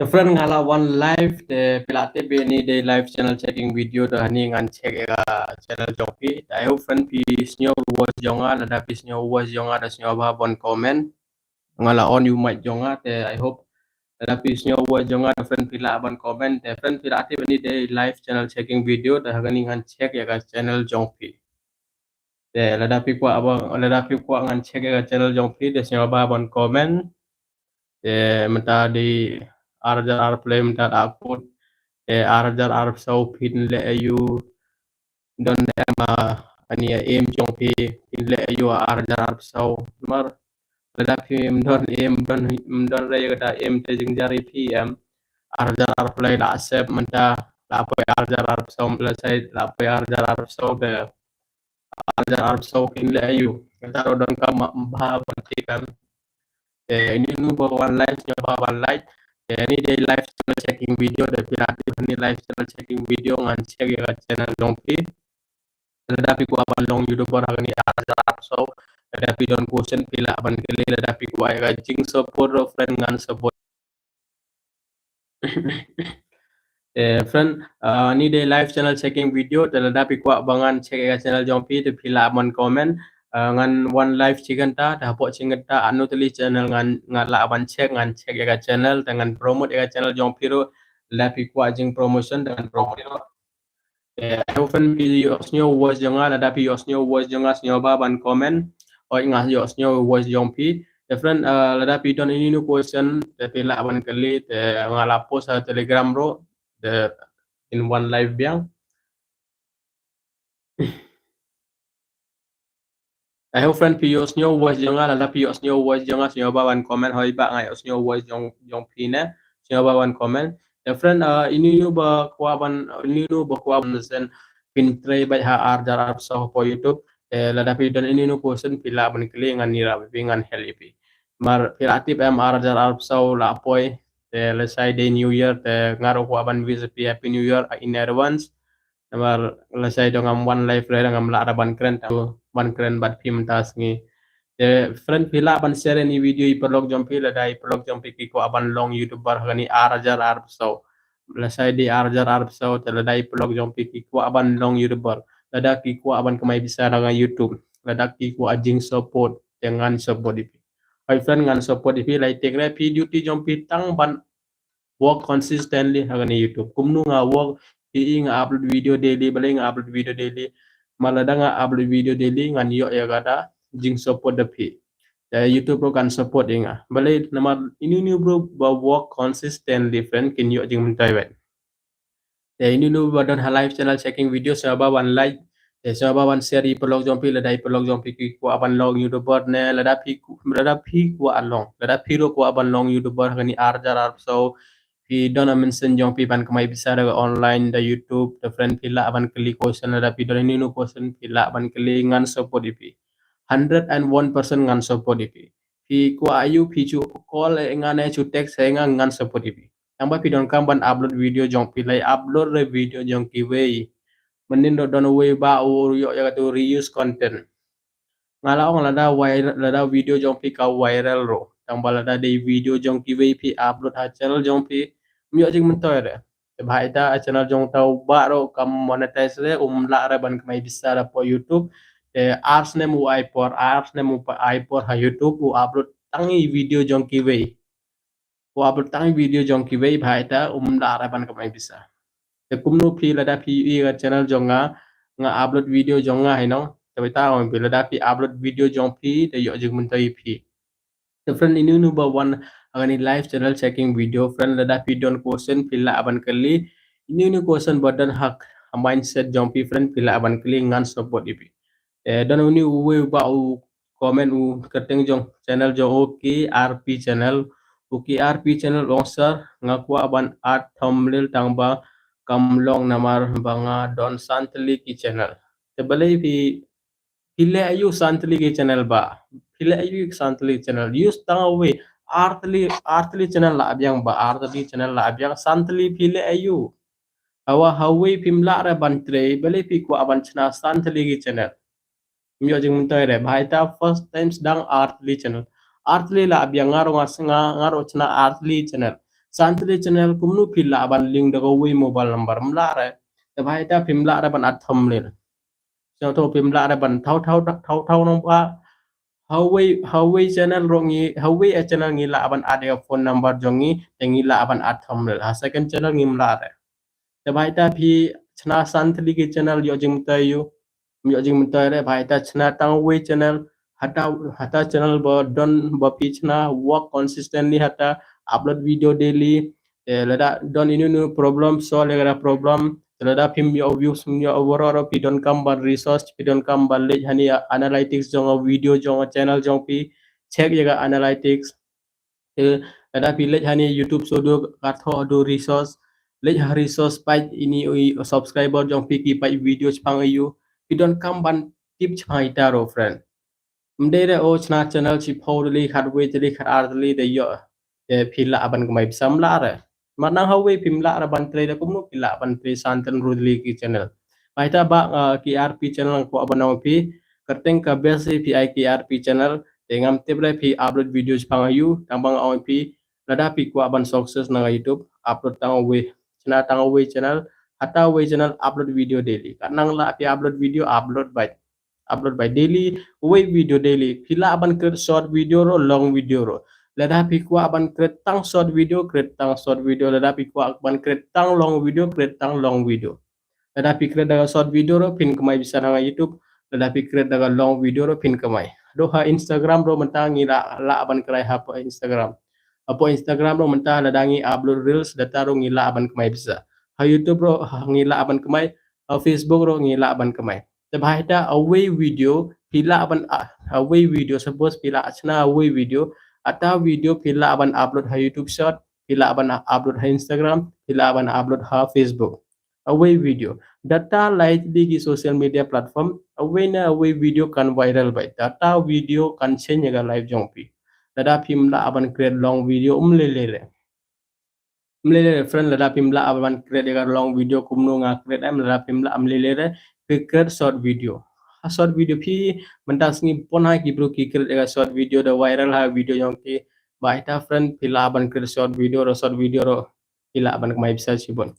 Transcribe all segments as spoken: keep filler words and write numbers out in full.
Te friend, nga la wan live, te phi la tip ba ini dei live channel checking video, te hani ngan check ïa ka channel jong phi. Te I hope friend phi sngew voice jong nga, lada phi sngew voice jong nga, te sngewbha ban comment. Nga la on ïa u mic jong nga, te I hope lada phi sngew voice jong nga, te friend phi lah ban comment. Te friend, phi la tip ba ini dei live channel checking video, te hani ngan check ïa ka channel jong phi. Te lada phi kwah ba, lada phi kwah ngan check ïa ka channel jong phi, te sngewbha ban comment. Te mynta dei ar hajar arphew lai mynta da kut. Te ar hajar arphew saw phin leh aïu, don em, ah, ani ïa aim jong phi, phin leh aïu ar hajar arphew saw. Namar lada phim don aim, don, don re ïa kata aim, te jingjar ïa phi em. Ar hajar arphew lai la sep, mynta la poi ar hajar arphew saw, la sai la poi ar hajar arphew saw, te ar hajar arphew saw kin leh aïu. Kata ruh don kam, ma bha ban check kan. Te ini nu ba wan live, sngewbha ban like. Te ini dei live channel checking video, te phi la tip ini live channel checking video, ngan check ïa ka channel jong phi. Lada phi kwah ban long YouTuber ha kani ar hajar arphew saw, lada phi don question phi lah ban kylli, lada phi kwah ïa ka jingsupport ruh friend, ngan support. Eh, friend, ah, ini dei live channel checking video, te lada phi kwah ba ngan check ïa ka channel jong phi, te phi lah ban comment. Ah, ngan wan live shi kynta, te hapoh shi kynta, ano tylli channel ngan, ngan lah ban check, ngan check ïa ka channel, te ngan promote ïa ka channel jong phi ruh, lada phi kwah jing promotion, te ngan promote ruh. Eh, I hope friend phi ïohsngew voice jong nga, lada phi ïohsngew voice jong nga, sngewbha ban comment. Hooid, nga ïohsngew voice jong phi. Te friend, eh, lada phi don ini nu question, te phi lah ban kylli, te nga la post ha Telegram ruh, te in wan live biang. I hope friend phi ïohsngew voice jong nga, lada phi ïohsngew voice jong nga, sngewbha ban comment, hooid bah nga ïohsngew voice jong, jong phi ne, sngewbha ban comment. Te friend, ah, ini nu ba kwah ban, ini nu ba kwah ban send pin trei bad ha ar hajar arphew saw hapoh YouTube. Te lada phi don ini nu question phi lah ban kylli, ngan ïarap ïa phi, ngan help ïa phi. Namar phi la tip em ar hajar arphew saw la poi. Te lashai dei New Year, te nga ruh kwah ban wish ïa phi Happy New Year in advance. Namar lashai dang ngam wan live re, ngam lah re ban kren, tang ban kren bad phi mynta sngi. Te friend phi lah ban share ïa ini video ïa i paralok jong phi, lada i paralok jong phi ki kwah ban long YouTuber ha kani ar hajar arphew saw. Lashai dei ar hajar arphew saw, te lada i paralok jong phi ki kwah ban long YouTuber, lada ki kwah ban kamai pisa na ka YouTube, lada ki kwah jingsupport, te ngan support ïa phi. Hooid friend, ngan support ïa phi, lai tieng re, phi duty jong phi tang ban work consistently ha kani YouTube. Kumno nga work, phi i nga upload video daily, balei nga upload video daily. Namar lada nga upload video daily, ngan ïoh ïa kata jingsupport da phi. Te YouTube ruh kan support ïa nga. Balei, namar ini nu bro ba work consistently friend, kin ïoh jingmyntoi bad. Te ini nu ba don ha live channel checking video, sngewbha ban like. Te sngewbha ban share ïa i paralok jong phi, lada i paralok jong phi ki kwah ban long YouTuber ne, lada phi ku-, lada phi kwah long, lada phi ruh kwah ban long YouTuber ha kani ar hajar arphew saw. Phi don a mission jong phi ban kamai pisa da ka online, da YouTube, te friend phi lah ban kylli question, lada phi don ini nu question phi lah ban kylli, ngan support ïa phi. Hundred and one percent ngan support ïa phi. Phi kwah aïu, phi shu call ïa nga ne shu text ïa nga, ngan support ïa phi. Tang ba phi donkam ban upload video jong phi, lai upload re video jong kiwei. Mynnin ruh don uwei bah u ïoh ïa katu reuse content. Nga la ong lada viral, lada video jong phi ka viral ruh, tang ba lada dei video jong kiwei phi upload ha channel jong phi, ym ïoh jingmyntoi re. Te bha ita ha channel jong uta u bah ruh kam monetize re, um lah re ban kamai pisa da hapoh YouTube. Te ar snem u ai por, ar snem u pa-, ai por ha YouTube, u upload tang i video jong kiwei. U upload tang i video jong kiwei, bha ita, um lah re ban kamai pisa. Te kumno phi, lada phi i ka channel jong nga, nga upload video jong nga hi nong. Te bha ita ong phi, lada phi upload video jong phi, te ïoh jingmyntoi ïa phi. Te friend, ini nu ba wan ha kani live channel checking video, friend, lada phi don question phi lah ban kylli. Ini nu question ba don ha ka mindset jong phi, friend, phi lah ban kylli, ngan support ïa phi. Eh, don uni uwei u bah u comment, u kyrteng jong channel jong u K R P channel. U K R P channel u ong, sir, nga kwah ban add thumbnail tang ba kam long namar ba nga don san tylli ki channel. Te balei phi, phi leh aïu san tylli ki channel bah? Phi leh aïu san tylli channel? Use tang uwei, ar tylli, ar tylli channel lah biang bah, ar tylli channel lah biang, san tylli phi leh aïu? Hawa ha uwei phim lah re ban trei, balei phi kwah ban shna san tylli ki channel? Ym ïoh jingmyntoi re, bha ita, first time sdang ar tylli channel. Ar tylli lah biang, nga ruh nga snga, nga ruh shna ar tylli channel. San tylli channel kumno phi lah ban link da kawei mobile number, ym lah re. Te bha ita phim lah re ban add thumbnail. Sngewthuh, phim lah re ban thaw thaw thaw thaw nang ba hawei hawei channel ruh ngi, hawei a channel ngi lah ban add ïa phone number jong ngi, te ngi lah ban add thumbnail. Ha second channel ngim lah re. Te bha ita phi chna san tylli ki channel ïoh jingmyntoi ïoh, ïoh jingmyntoi re. Bha ita chna tang wei channel, hata hata channel ba don ba phi chna work consistently, hata upload video daily. Te lada don inu inu problem, solve ïa ka problem. Te lada phim ïoh views, phim ïoh overall, phi donkam ban research, phi donkam ban leit hani analytics jong video jong channel jong phi, check ïa ka analytics. Te lada phi leit hani YouTube Studio, ka thoh do resource, leit ha resource, peit ini i subscriber jong phi ki peit video chpang aïu, phi donkam ban tip chpang ita ruh, friend. Ym dei re o chna channel shiphew tylli, khatwei tylli, khatar tylli te ïoh, te phi lah ban kmai pisa, ym lah re. Namar nang hawei phim lah re ban trei, te kumno phi lah ban trei san tylli, hynriew tylli ki channel. Bha ita ba, uh, ki arphew channel nga kwah ban ong phi, kyrteng ka best hi phi ai ki arphew channel, te ngam tip re phi upload video chpang aïu, tang ba nga ong phi, lada phi kwah ban success na ka YouTube, upload tang wei, chna tang wei channel, hata wei channel upload video daily. Kat nang lah phi upload video, upload beit. Upload beit daily, wei video daily. Phi lah ban create short video ruh, long video ruh. Lada phi kwah ban create tang short video, create tang short video. Lada phi kwah ban create tang long video, create tang long video. Lada phi create da ka short video ruh phin kmai pisa na ka YouTube. Lada phi create da ka long video ruh phin kmai. Haduh ha Instagram ruh mynta ngi lah, lah ban krai hapoh Instagram. Hapoh Instagram ruh mynta lada ngi upload reels, data ruh ngi lah ban kmai pisa. Ha YouTube ruh, ha, ngi lah ban kmai. Ha Facebook ruh ngi lah ban kmai. Te bha ita awei video phi lah ban, ah, awei video, suppose phi lah chna awei video, ata video phi lah ban upload ha YouTube Short, phi lah ban upload ha Instagram, phi lah ban upload ha Facebook. Awei video. Data lai tylli ki social media platform, awei na awei video kan viral beit. Data video kan change ïa ka life jong phi. Lada phim lah ban create long video, ym lei lei re. Ym lei lei re, friend, lada phim lah ban create ïa ka long video kumno nga create em, lada phim lah, ym lei lei re, phi create short video. Ha short video phi, mynta sngi bun ha ki briew ki create ïa ka short video da viral ha video jong ki. Bha ita, friend, phi lah ban create short video ruh, short video ruh phi lah ban kmai pisa shibun.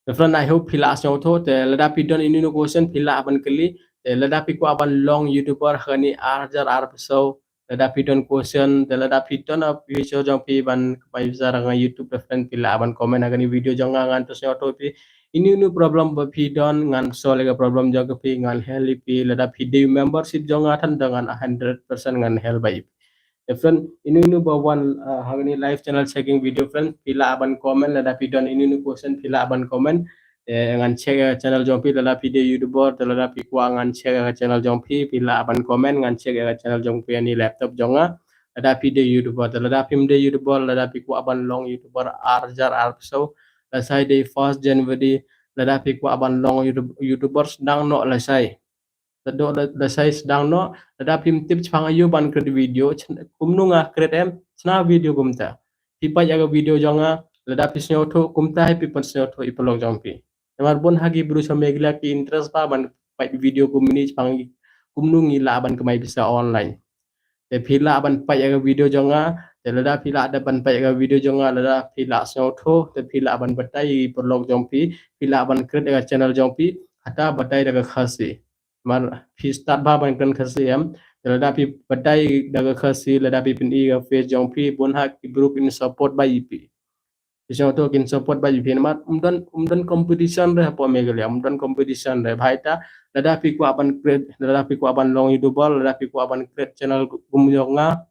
Te friend, I hope phi lah sngewthuh. Te lada phi don inu inu question phi lah ban kylli. Te lada phi kwah ban long YouTuber ha kane ar hajar arphew saw, lada phi don question, te lada phi don a future jong phi ban kmai pisa na ka YouTube, te friend, phi lah ban comment ha kane video jong nga, ngan pynsngewthuh phi. Inu inu problem ba phi don ngan solve ïa ka problem jong phi, ngan help ïa phi. Lada phi dei membership jong nga than, te ngan hundred percent ngan help ïa phi. Te friend, inu inu ba wan, uh, ha kane live channel checking video, friend, phi lah ban comment, lada phi don inu inu question phi lah ban comment. Te ngan check ïa ka channel jong phi, lada phi dei YouTuber, te lada phi kwah ngan check ïa ka channel jong phi, phi lah ban comment, ngan check ïa ka channel jong phi ha kane laptop jong nga. Lada phi dei YouTuber, te lada phim dei YouTuber, lada phi kwah ban long YouTuber ar hajar arphew saw, lashai dei first January, lada phi kwah ban long YouTube, YouTuber, sdang noh lashai. Lada, lada, lashai sdang noh, lada phim tip chpang aïu ban create video, ch-, kumno nga create em, chna video kumta. Phi peit ïa ka video jong nga, lada phi sngewthuh kumta hi phi pynsngewthuh ïa i paralok jong phi. Namar bun ha ki briew sha Meghalaya ki interest bha ban peit video kumne chpang kumno ngi lah ban kmai pisa online. Te phi lah ban peit ïa ka video jong nga, te lada phi lah da ban peit ïa ka video jong nga, lada phi lah sngewthuh, te phi lah ban batai ïa i paralok jong phi, phi lah ban create ïa ka channel jong phi, hata batai da ka Khasi. Namar phi start bha ban kren Khasi em, te lada phi batai da ka Khasi, lada phi pyni ïa ka face jong phi, bun ha ki briew kin support bha ïa phi. Phi sngewthuh, kin support bha ïa phi namar ym don, ym don competition re hapoh Meghalaya, ym don competition re. Bha ita, lada phi kwah ban create, lada phi kwah ban long YouTuber, lada phi kwah ban create channel kum jong nga,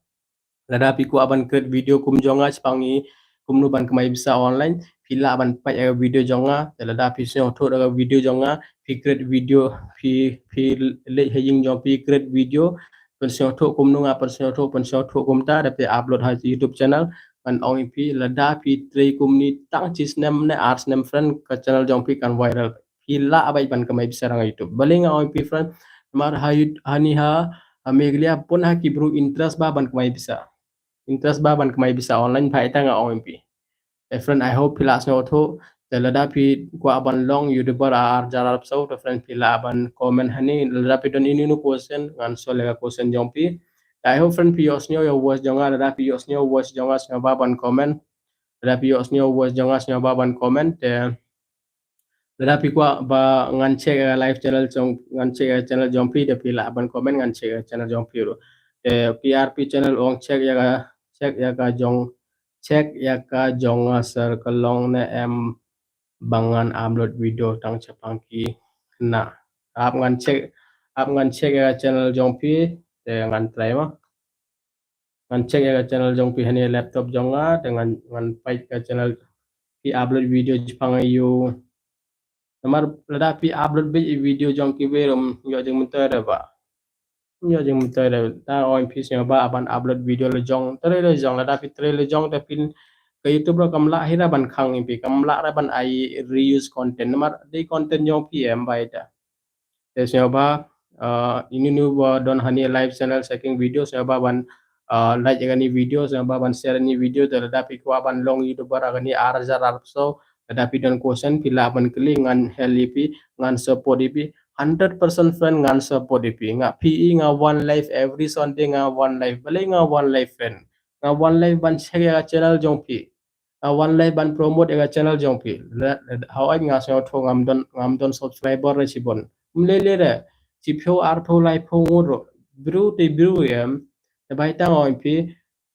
lada phi kwah ban create video kum jong nga chpang ïa kumno ban kmai pisa online, phi lah ban peit ïa ka video jong nga. Te lada phi sngewthuh da ka video jong nga, phi create video, phi, phi leit ha ïing jong phi create video, pynsngewthuh kumno nga pynsngewthuh, pynsngewthuh kumta, da phi upload ha YouTube channel. Ngan ong ïa phi, lada phi trei kumne tang shi snem ne ar snem, friend, ka channel jong phi kan viral. Phi lah bha ban kmai pisa na ka YouTube. Balei nga ong ïa phi, friend? Namar ha YouTube, hani ha, ha Meghalaya bun ha ki briew interest bha ban kmai pisa. Interest bha ban kmai pisa online, bha ita nga ong ïa phi. Eh, friend, I hope phi lah sngewthuh. Te lada phi kwah ban long YouTuber ar hajar arphew saw, te friend, phi lah ban comment hani, lada phi don inu inu question, ngan solve ïa ka question jong phi. Te I hope, friend, phi ïohsngew ïa ka voice jong nga, lada phi ïohsngew ïa ka voice jong nga, sngewbha ban comment. Lada phi ïohsngew voice jong nga, sngewbha ban comment. Te lada phi kwah ba ngan check ïa live channel jong, ngan check ïa channel jong phi, te phi lah ban comment, ngan check ïa channel jong phi ruh. Te K R P channel, ong check ïa ka, check ïa ka jong, check ïa ka jong nga sir, ka long ne em ba ngan upload video tang shaphang ki khynnah. Ap ngan check, ap ngan check ïa ka channel jong phi, te ngan try ma. Ngan check ïa ka channel jong phi hane laptop jong nga, te ngan, ngan peit ka channel phi upload video shaphang ïa u. Namar lada phi upload beit video jong kiwei ruh, ym ïoh jingmyntoi re ba. Ym ïoh jingmyntoi re. Te ong phi sngewbha ban upload video la jong. Te re la jong, lada phi te re la jong, te phin, ka YouTube ruh kam lah hi ra ban khang ïa phi, kam lah ra ban ai reuse content. Namar dei content jong phi em ba ita. Te sngewbha, uh, inu inu ba don hani live channel shaking video, sngewbha ban, uh, like ïa kani video, sngewbha ban share ani video, te lada phi kwah ban long YouTuber ha kani ar hajar arphew saw, lada phi don question, phi lah ban kylli, ngan help ïa phi, ngan support ïa phi, hundred percent friend, ngan support ïa phi. Nga phi, nga one live every Sunday, nga one live, balei nga one live friend. Nga one live ban check ïa ka channel jong phi. Nga one live ban promote ïa ka channel jong phi. Lada, lada, hawai nga sngewthuh ngam don, ngam don subscriber re shibun. Ym lei lei re. Shiphew, arphew, laiphew ngut ruh. Briew te briew em. Te bai tang ong phi,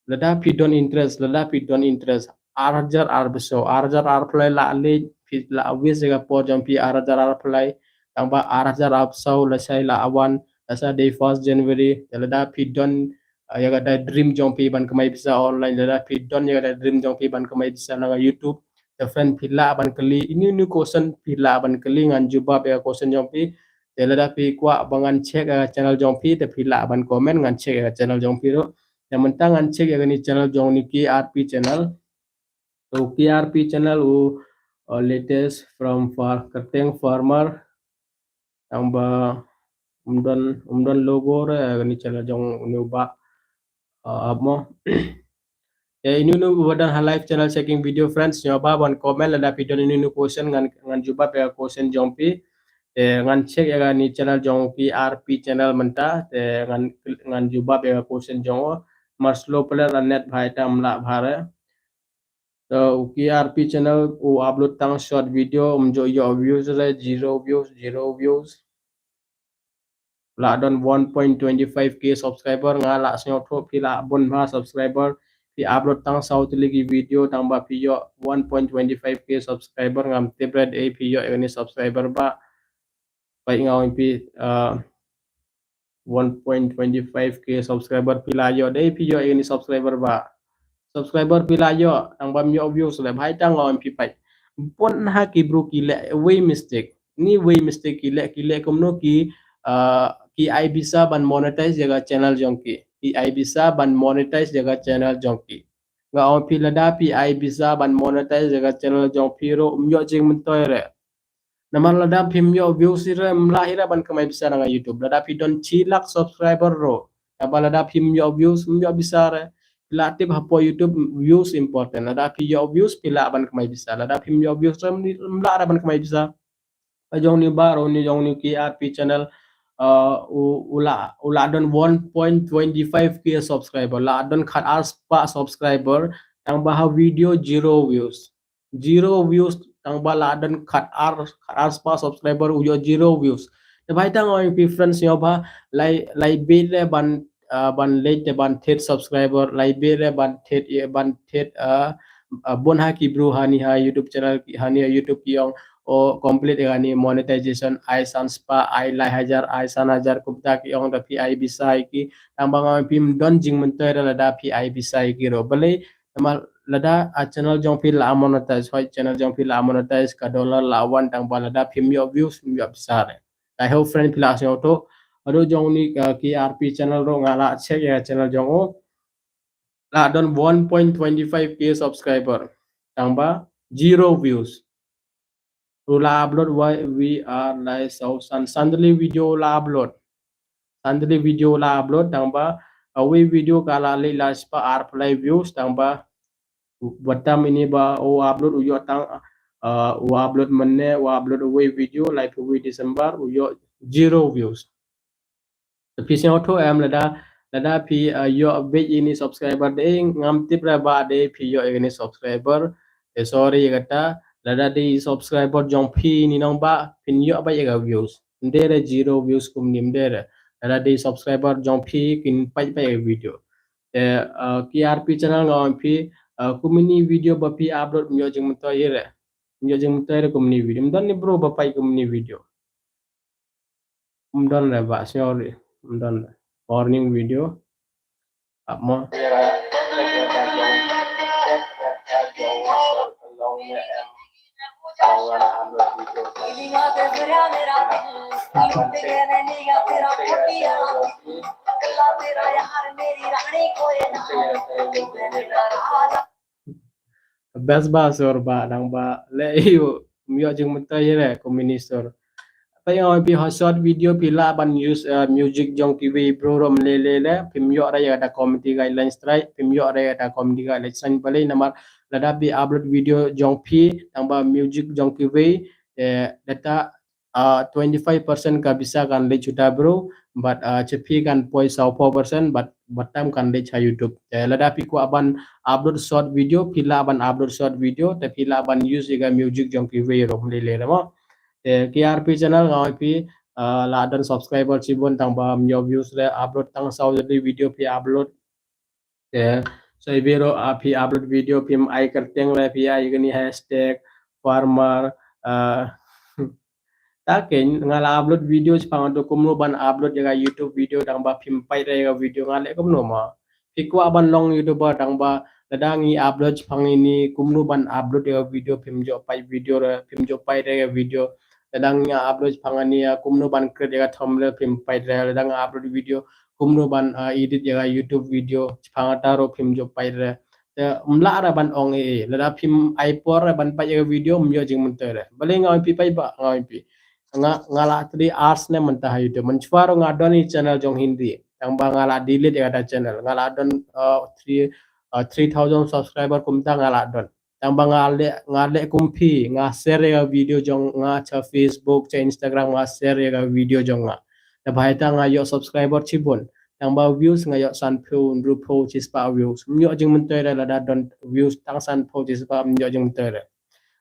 lada phi don interest, lada phi don interest. Ar hajar arphew saw, ar hajar arphew lai lah leit, phi lah waste ïa ka por jong phi ar hajar arphew lai. Tang ba ar hajar arphew saw lashai lah wan, lashai dei first January. Te lada phi don, uh, ïa ka dei dream jong phi ban kamai pisa online, lada phi don ïa ka dei dream jong phi ban kamai pisa na ka YouTube. Te friend phi lah ban kylli, inu inu question phi lah ban kylli, ngan jubab ïa ka question jong phi. Te lada phi kwah ba ngan check ïa ka channel jong phi, te phi lah ban comment, ngan check ïa ka channel jong phi ruh. Te mynta ngan check ïa kani channel jong ni K R P channel. To K R P channel u, uh, latest from far, Kyrteng Farmer. Tang ba um don, um don logo re, eh, kani channel jong uni u bah, uh, ap mo. Te inu inu ba don ha live channel shaking video friends, sngewbha ban comment lada phi don inu inu question ngan, ngan jubab ïa question jong phi. Te ngan check ïa kani channel jong K R P channel mynta, te ngan, ngan jubab ïa question jong u. Mar slow pynlong la net bha ita ym lah bha re. So, u K R P channel u upload tang short video, um ju ïoh views re, zero views, zero views. La don one point twenty five K subscriber, nga la sngewthuh phi la bun bha subscriber, phi upload tang saw tylli ki video, tang ba phi ïoh one point twenty five K subscriber, ngam tip re dei phi ïoh ïa kani subscriber ba. Peit nga ong phi, uh, one point twenty five K subscriber phi la ïoh, dei phi ïoh ïa kani subscriber ba. Subscriber phi la ïoh, tang ba ym ïoh views le, bha ita nga ong phi peit. Bun ha ki briew ki leh wei mistake. Ni wei mistake ki leh, ki leh kumno ki, uh, ki ai pisa ban monetize ïa ka channel jong ki. Ki ai pisa ban monetize ïa ka channel jong ki. Nga ong phi lada phi ai pisa ban monetize ïa ka channel jong phi ruh, ym ïoh jingmyntoi re. Namar lada phim ïoh views hi re, ym lah hi re ban kamai pisa na ka YouTube. Lada phi don shi lak subscriber ruh, tang ba lada phim ïoh views, ym ïoh pisa re. Phi la tip hapoh YouTube views important. Lada phi ïoh views phi lah ban kamai pisa. Lada phim ïoh views re, ym lah re ban kamai pisa. Ka jong ni baroh ni jong ni K R P channel, uh, u, u la, u la don one point twenty five K subscriber, la don khat ar spah subscriber, tang ba ha video zero views. Zero views, tang ba la don khat ar, khat ar spah subscriber u ïoh zero views. Te bha ita nga ong phi friends, ïoh ba lai, lai bit re ban, uh, ban leit te ban thied subscriber, lai bit re ban thied, ïa ban thied, uh, uh, bun ha ki briew hani ha YouTube channel, hani ha YouTube ki ong, o complete ïa kani monetization, ai san spah, ai lai hajar, ai san hajar, kumta ki ong da phi ai pisa ïa ki, tang ba nga ong phim don jingmyntoi re lada phi ai pisa ïa ki ruh. Balei, namar lada a channel jong phi la monetize, hoi channel jong phi la monetize, ka dollar la wan, tang ba lada phim ïoh views, ym ïoh pisa re. I hope friend phi la sngewthuh. Haduh jong ni, uh, K R P channel ruh nga la check ïa channel jong u. La don one point twenty five K subscriber. Tang ba zero views. U la upload wei, wei ar lai saw san, san tylli video la upload. San tylli video la upload, tang ba, uh, wei video ka la leit lai spah arphew lai views, tang ba, batam ini ba u upload u ïoh tang, uh, u upload mynne, u upload wei video, laiphew wei December, u ïoh zero views. Te phi sngewthuh em lada, Lada phi, uh, ïoh beit ïa ini subscriber de, ngam tip re ba de phi ïoh ïa ini subscriber. Eh, sorry ïa kata. Lada de subscriber jong phi ini nongbah, phin ïoh beit ïa ka views. Ym dei re zero views kumne, ym dei re. Lada de subscriber jong phi kin peit beit ïa ka video. Eh, uh, K R P channel nga ong phi, uh, kumne video ba phi upload ym ïoh jingmyntoi re. Ym ïoh jingmyntoi re kumne video. Ym don ni bro ba peit kumne video. Ym don re ba, sorry. Ym don re. Warning video. Ap mo. Best ba sur ba dang ba leh ïa u, ym ïoh jingmyntoi re kumne sur. Peit nga ong phi ha short video phi lah ban use, uh, music jong kiwei bro ruh ym lei lei re, phim ïoh re ïa kata community guidelines strike, phim ïoh re ïa kata community guidelines strike balei namar lada phi upload video jong phi tang ba music jong kiwei, eh, data uh, twenty-five percent ka pisa kan leit sha uta bro, bad, uh, cha phi kan poi sawphew percent, bad, bad tam kan leit sha YouTube. Eh, lada phi kwah ban upload short video, phi lah ban upload short video, te phi lah ban use ïa ka music jong kiwei ruh ym lei lei re mo. Eh, K R P channel nga ong phi, uh, lah don subscriber shibun tang ba ym ïoh views re, upload tang saw jali video phi upload. Te, so iwei ruh, ah, phi upload video phim ai kyrteng re, phi ai kane hashtag farmer, ah, ta kein nga la upload video shaphang to kumno ban upload ïa ka YouTube video tang ba phim peit re ïa ka video nga leh kumno ma. Phi kwah ban long YouTuber tang ba lada ngi upload shaphang ini kumno ban upload ïa ka video phim ju peit video re, phim ju peit re ïa ka video. Lada ngi upload shaphang ini, ah, kumno ban create ïa ka thumbnail phim peit re, lada ngi upload video kumno ban, ah, edit ïa ka YouTube video, shaphang kata ruh phim ju peit re. Te ym lah re ban ong ei ei. Lada phim ai por re ban peit ïa ka video ym ïoh jingmyntoi re. Balei nga ong phi peit ba nga ong phi. Nga, nga la three hours ne mynta ha YouTube. Mynshwa ruh nga don i channel jong Hindi. Tang ba nga la delete ïa kata channel. Nga la don, ah, three, ah, three thousand subscriber kumta nga la don. Tang ba nga leh, nga leh kum phi, nga share ïa ka video jong nga cha Facebook, cha Instagram, nga share ïa ka video jong nga. Te bha ita nga ïoh subscriber shibun. Tang ba views nga ïoh sanphew, hynriewphew, shispah views. Ym ïoh jingmyntoi re lada don views tang sanphew, shispah ym ïoh jingmyntoi re.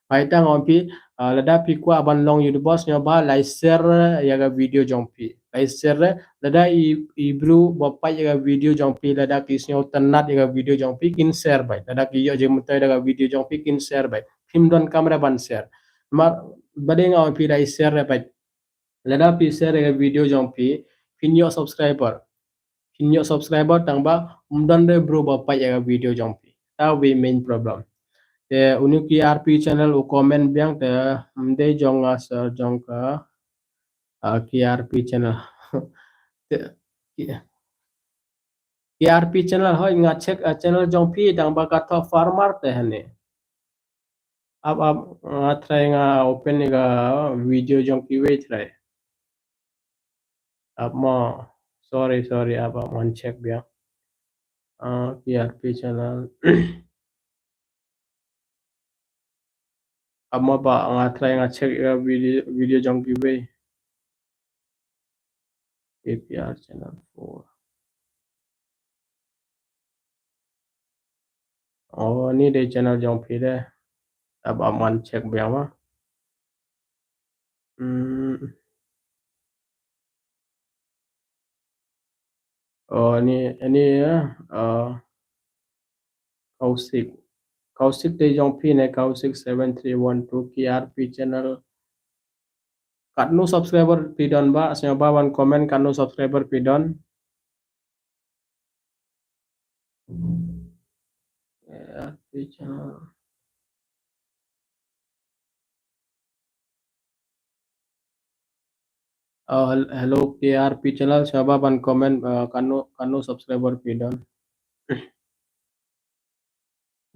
Bha ita nga ong phi, ah, lada phi kwah ban long YouTuber sngewbha like share ïa ka video jong phi. Like share re, lada i, i bru ba peit ïa ka video jong phi, lada ki sngewtynnat ïa ka video jong phi, kin share beit. Lada ki ïoh jingmyntoi da ka video jong phi, kin share beit. Phim donkam re ban share. Mar, ba dei nga ong phi da i share re beit. Lada phi share ïa ka video jong phi, phin ïoh subscriber. Phin ïoh subscriber tang ba ym don re bru ba peit ïa ka video jong phi. Ta uwei main problem. Te uni K R P channel u comment biang te ym dei jong nga sir jong ka. Ah, K R P channel. Te, K-, K R P channel hoi nga check, ah, channel jong phi tang ba ka thoh farmer te hane. Ap, ap, nga try nga open ïa ka video jong kiwei try. Ap mo, sorry, sorry, ap, ap, ngan check biang. Ah, K R P channel. Ap mo ba nga try nga check ïa video, video jong kiwei. K P R channel four. Oh, ni dei channel jong phi de. Ap, ap, ngan check biang ma. Hmm. Oh, ni, ni ya. Ah, Kaushik. Kaushik te jong phi ne, Kaushik seven three one two K R P channel. Katno subscriber phi don ba, sngewbha ban comment katno subscriber phi don. K R P channel. Oh, hel-, hello, K R P channel, sngewbha ban comment, uh, katno, katno subscriber phi don.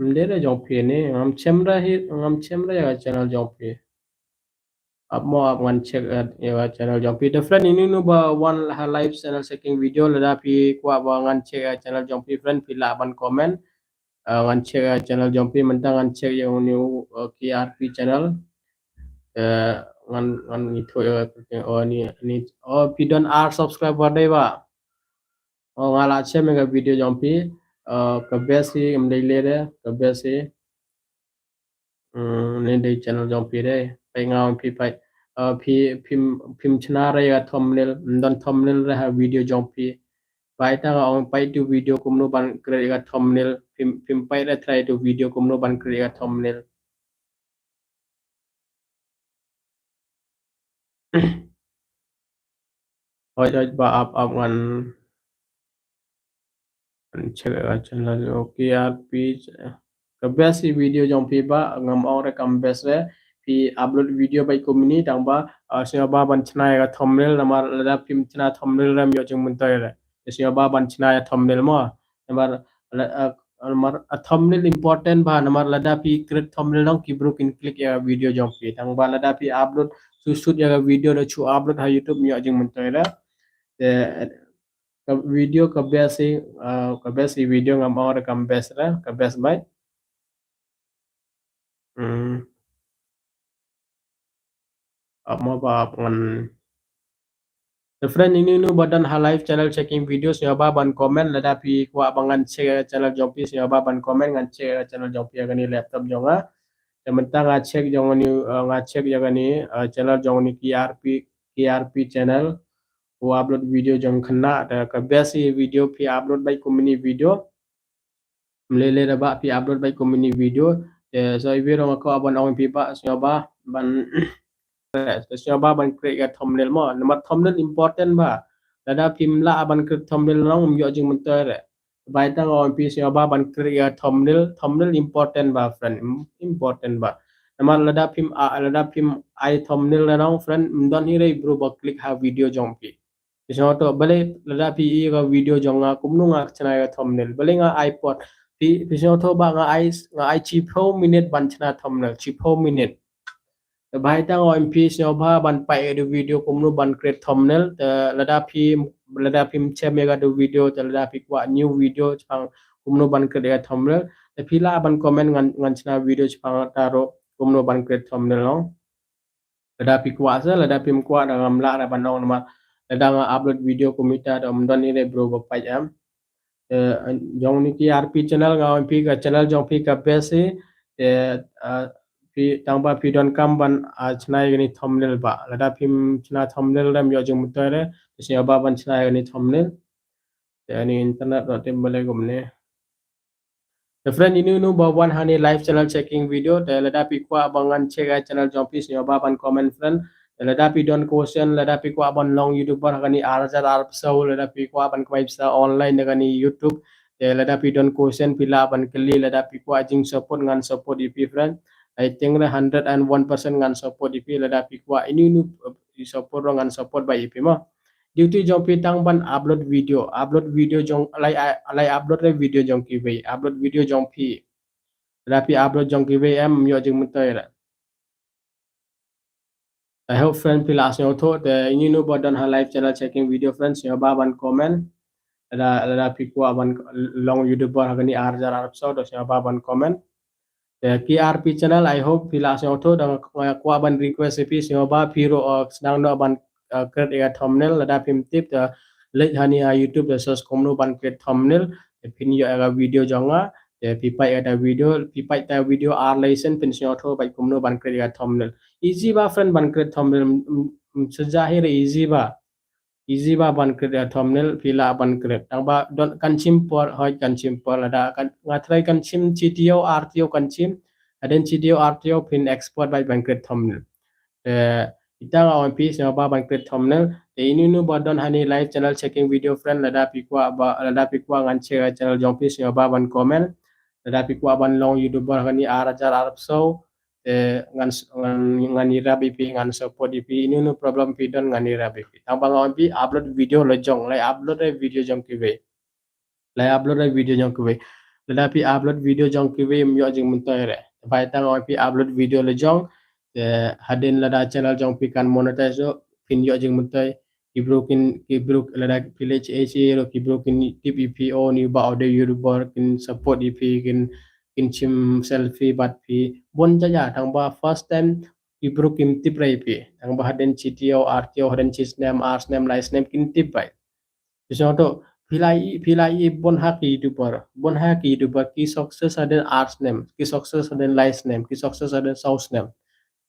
Ym dei re jong phi ni, ngam chem re hi, ngam chem re ïa ka channel jong phi. Ap mo ap ngan check, uh, ïa ka channel jong phi. Te friend, uni nu ba wan ha live channel checking video, lada phi kwah ba ngan check ïa ka channel jong phi friend, phi lah ban comment. Uh, ngan check ïa ka channel jong phi, mynta ngan check ïa uni u, uh, K R P channel. Uh, ngan, ngan ithuh ïa ka, oh, ni, ni, oh, phi don ar subscriber dei ba. Oh, nga la share ïa ka video jong phi. Uh, ka best hi, ym dei leh de, ka best hi. Hmm, ne dei channel jong phi de. Peit nga ong phi peit. Uh, phi, phim, phim chna re ïa ka thumbnail, ym don thumbnail re ha video jong phi. Peit tang nga ong peit tu video kumno ban create ïa ka thumbnail, phim, phim peit re try tu video kumno ban create ïa ka thumbnail. Hoi, hoi, ba ap, ap ngan. Ngan check ka channel, okay, ap phi. Ka best hi video jong phi ba, ngam ong re kam best re. Phi upload video bad kumne, tang ba, uh, sngewbha ban chna ïa ka thumbnail, namar lada phim chna thumbnail re ym ïoh jingmyntoi re. Sngewbha ban chna ïa thumbnail mo. Namar, la, uh, namar, uh, thumbnail important ba, namar lada phi create thumbnail nong ki briew kin click ïa ka video jong phi. Tang ba lada phi upload, shu shoot ïa ka video da shu upload ha YouTube ym ïoh jingmyntoi re. Te, ka video ka best hi, uh, ka best hi video ngam ong re kam best re, ka best bha. Hmm. Ap mo ba ap ngan. Te friend, inu inu ba don ha live channel checking video, sngewbha ban comment, lada phi kwah ba ngan check channel jong phi, sngewbha ban comment, ngan check channel jong phi ïa kane laptop jong nga. Te mynta nga check jong ne, uh, nga check ïa kane, uh, channel jong ne K R P, K R P channel. U upload video jong khynnah, te ka best hi video phi upload bad kumne video. Ym leh leh de ba phi upload bad kumne video. Te so iwi rong ko aban ong phi ba sngewbha ban, sngewbha ban create ka thumbnail mo. Namar thumbnail important ba. Lada phim lah ban create thumbnail nong ym ïoh jingmyntoi re. Bai tang ong phi sngewbha ban create ka thumbnail, thumbnail important ba friend, im-, important ba. Namar lada phim, ah, lada phim ai thumbnail nong friend, ym don hi re briew ba click ha video jong phi. Phi sngewthuh, balei lada phi i ka video jong nga kumno nga chna ka thumbnail. Balei nga ai por. Phi, phi sngewthuh ba nga ai, nga ai shiphew minit ban chna thumbnail, shiphew minit. Te bai tang ong phi sngewbha ban peit ka video kumno ban create thumbnail. Te lada phi, lada phim chem ïa ka video, te lada phi kwah new video shaphang kumno ban create ka thumbnail. Te phi lah ban comment ngan, ngan chna video shaphang ta ruh kumno ban create thumbnail nong. Lada phi kwah se, lada phim kwah da ngam lah re ban ong namar lada nga upload video kumta da ym don hi re briew ba peit em. Eh, jong ne K R P channel nga ong phi ka channel jong phi ka best hi. Eh, ah, phi tang ba phi donkam ban, ah, chna ïa kane thumbnail ba. Lada phim chna thumbnail re ym ïoh jingmyntoi re. Te sngewbha ban chna ïa kane thumbnail. Te ne internet ruh tim balei kumne. Te friend, inu inu ba wan ha ne live channel checking video, te lada phi kwah ba ngan check ka channel jong phi sngewbha ban comment friend. Te lada phi don question, lada phi kwah ban long YouTuber ha kane ar hajar arphew saw, lada phi kwah ban kamai pisa online ha kane YouTube. Te lada phi don question phi lah ban kylli, lada phi kwah jingsupport ngan support ïa phi friend. I think re hundred and one percent ngan support ïa phi lada phi kwah inu inu, eh, support ruh ngan support bha ïa phi mo. Duty jong phi tang ban upload video, upload video jong, lai, lai upload re video jong kiwei, upload video jong phi. Lada phi upload jong kiwei em ym ïoh jingmyntoi re. I hope friend phi lah sngewthuh, te inu inu ba don ha live channel checking video friend sngewbha ban comment. Lada, lada phi kwah ban long YouTuber ha kane ar hajar arphew saw te sngewbha ban comment. Te K R P channel, I hope phi lah sngewthuh, da nga kwah ban request ïa phi sngewbha phi ruh, uh, sdang noh ban, uh, create ïa ka thumbnail, lada phim tip te leit ha ne ha YouTube te search kumno ban create thumbnail, te phin ïoh ïa ka video jong nga, te phi peit ïa ka video, phi peit ïa ka video ar lesson phin sngewthuh bha kumno ban create ïa ka thumbnail. Easy ba friend ban create thumbnail, mm, mm, shisha hi re easy ba. Easy ba ban create ïa thumbnail, phi lah ban create. Tang ba don kan shim por, hoi kan shim por lada kan, nga try kan shim shi taïew ar taïew kan shim. Hadien shi taïew ar taïew phin expert bha ban create thumbnail. Te ita nga ong phi sngewbha ban create thumbnail. Te inu inu ba don ha ne live channel checking video friend lada phi kwah ba, lada phi kwah ngan check ka channel jong phi sngewbha ban comment. Lada phi kwah ban long YouTuber ha kane ar hajar arphew saw. Te ngan, ngan, ngan ïarap ïa phi, ngan support ïa phi, inu inu problem phi don ngan ïarap ïa phi. Tang ba nga ong phi upload video la jong, lai upload re video jong kiwei. Lai upload re video jong kiwei. Lada phi upload video jong kiwei ym ïoh jingmyntoi re. Te bai tang ong phi upload video la jong. Te hadien lada channel jong phi kan monetize ruh phin ïoh jingmyntoi. Ki briew kin, ki briew lada phi leit H A ruh ki briew kin tip ïa phi, o ne u bah u dei YouTuber, kin support ïa phi, kin, kin shim selfie bad phi. Bun jait jait, tang ba first time ki briew kim tip re ïa phi. Tang ba hadien shi taïew ar taïew, hadien shi snem ar snem lai snem kin tip bha. Phi sngewthuh, phi la ïohi, phi la ïohi bun ha ki YouTuber, bun ha ki YouTuber ki success hadien ar snem, ki success hadien lai snem, ki success hadien saw snem.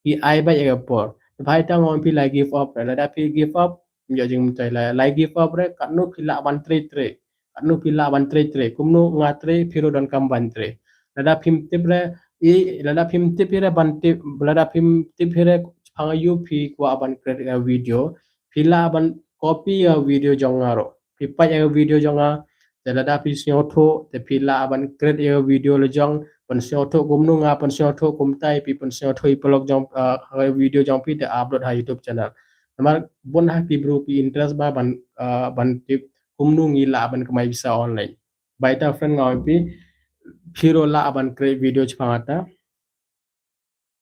Ki ai beit ïa ka por. Te bha ïa ta nga ong phi la give up re, lada phi give up, ym ïoh jingmyntoi, la, la give up re, katno phi lah ban trei trei. Katno phi lah ban trei trei. Kumno nga trei, phi ruh donkam ban trei. Lada phim tip re, i, lada phim tip re ban tip, lada phim tip re shaphang aïu phi kwah ban create ïa ka video, phi lah ban copy ïa ka video jong nga ruh. Phi peit ïa ka video jong nga, te lada phi sngewthuh, te phi lah ban create ïa ka video la jong, pynsngewthuh kumno nga pynsngewthuh kumta, phi pynsngewthuh ïa i paralok jong, ah, ïa ka video jong phi, te upload ha YouTube channel. Namar bun ha ki bru ki interest bha ban, ah, ban tip kumno ngi lah ban kamai pisa online. Bha ïa ta friend nga ong phi, phi ruh lah ban create video shaphang kata.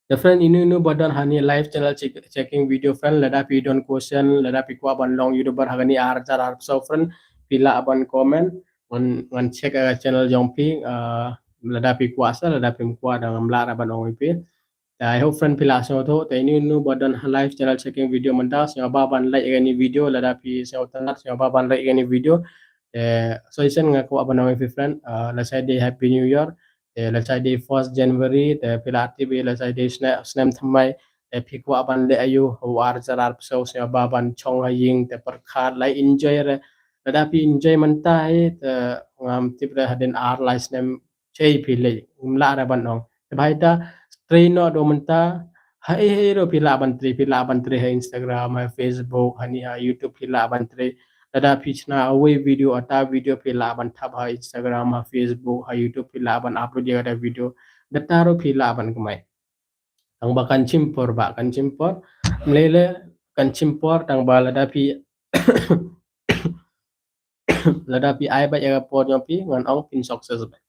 Te friend, ino ino ba don hani live channel check-, checking video friend, lada phi don question, lada phi kwah ban long YouTuber ha kani ar hajar arphew saw friend, phi lah ban comment, ngan, ngan check ïa ka channel jong phi, ah, lada phi kwah sa, lada phim kwah, da ngam lah ruh ban ong ïa phi. Te I hope friend phi la sngewthuh, te ino ino ba don ha live channel checking video mynta, sngewbha ban like ïa kani video, lada phi sngewtynnat, sngewbha ban like ïa kani video. Te suggestion nga kwah ban ong ïa phi friend, ah, lashai dei Happy New Year, te lashai dei first January, te phi la tip lashai dei sne-, snem thymmai, te phi kwah ban leh aïu, ha u ar hajar arphew saw, sngewbha ban shong ha ïing, te pyrkhat, la enjoy re. Lada phi enjoy mynta hi, te ngam tip re hadien ar lai snem, shei phi leh, ngam lah re ban ong. Te bha ïa ta, trei noh da mynta, ha ei ha ei ruh phi lah ban trei, phi lah ban trei ha Instagram, ha Facebook, hani ha YouTube phi lah ban trei. Lada phi shna uwei video, ata video phi lah ban thap ha Instagram, ha Facebook, ha YouTube phi lah ban upload ïa kata video. Da ta ruh phi lah ban kamai. Tang ba kan shim por ba, kan shim por. Mlei le kan shim por, tang ba lada phi lada phi ai beit ïa ka por jong phi, ngan ong phin success beit.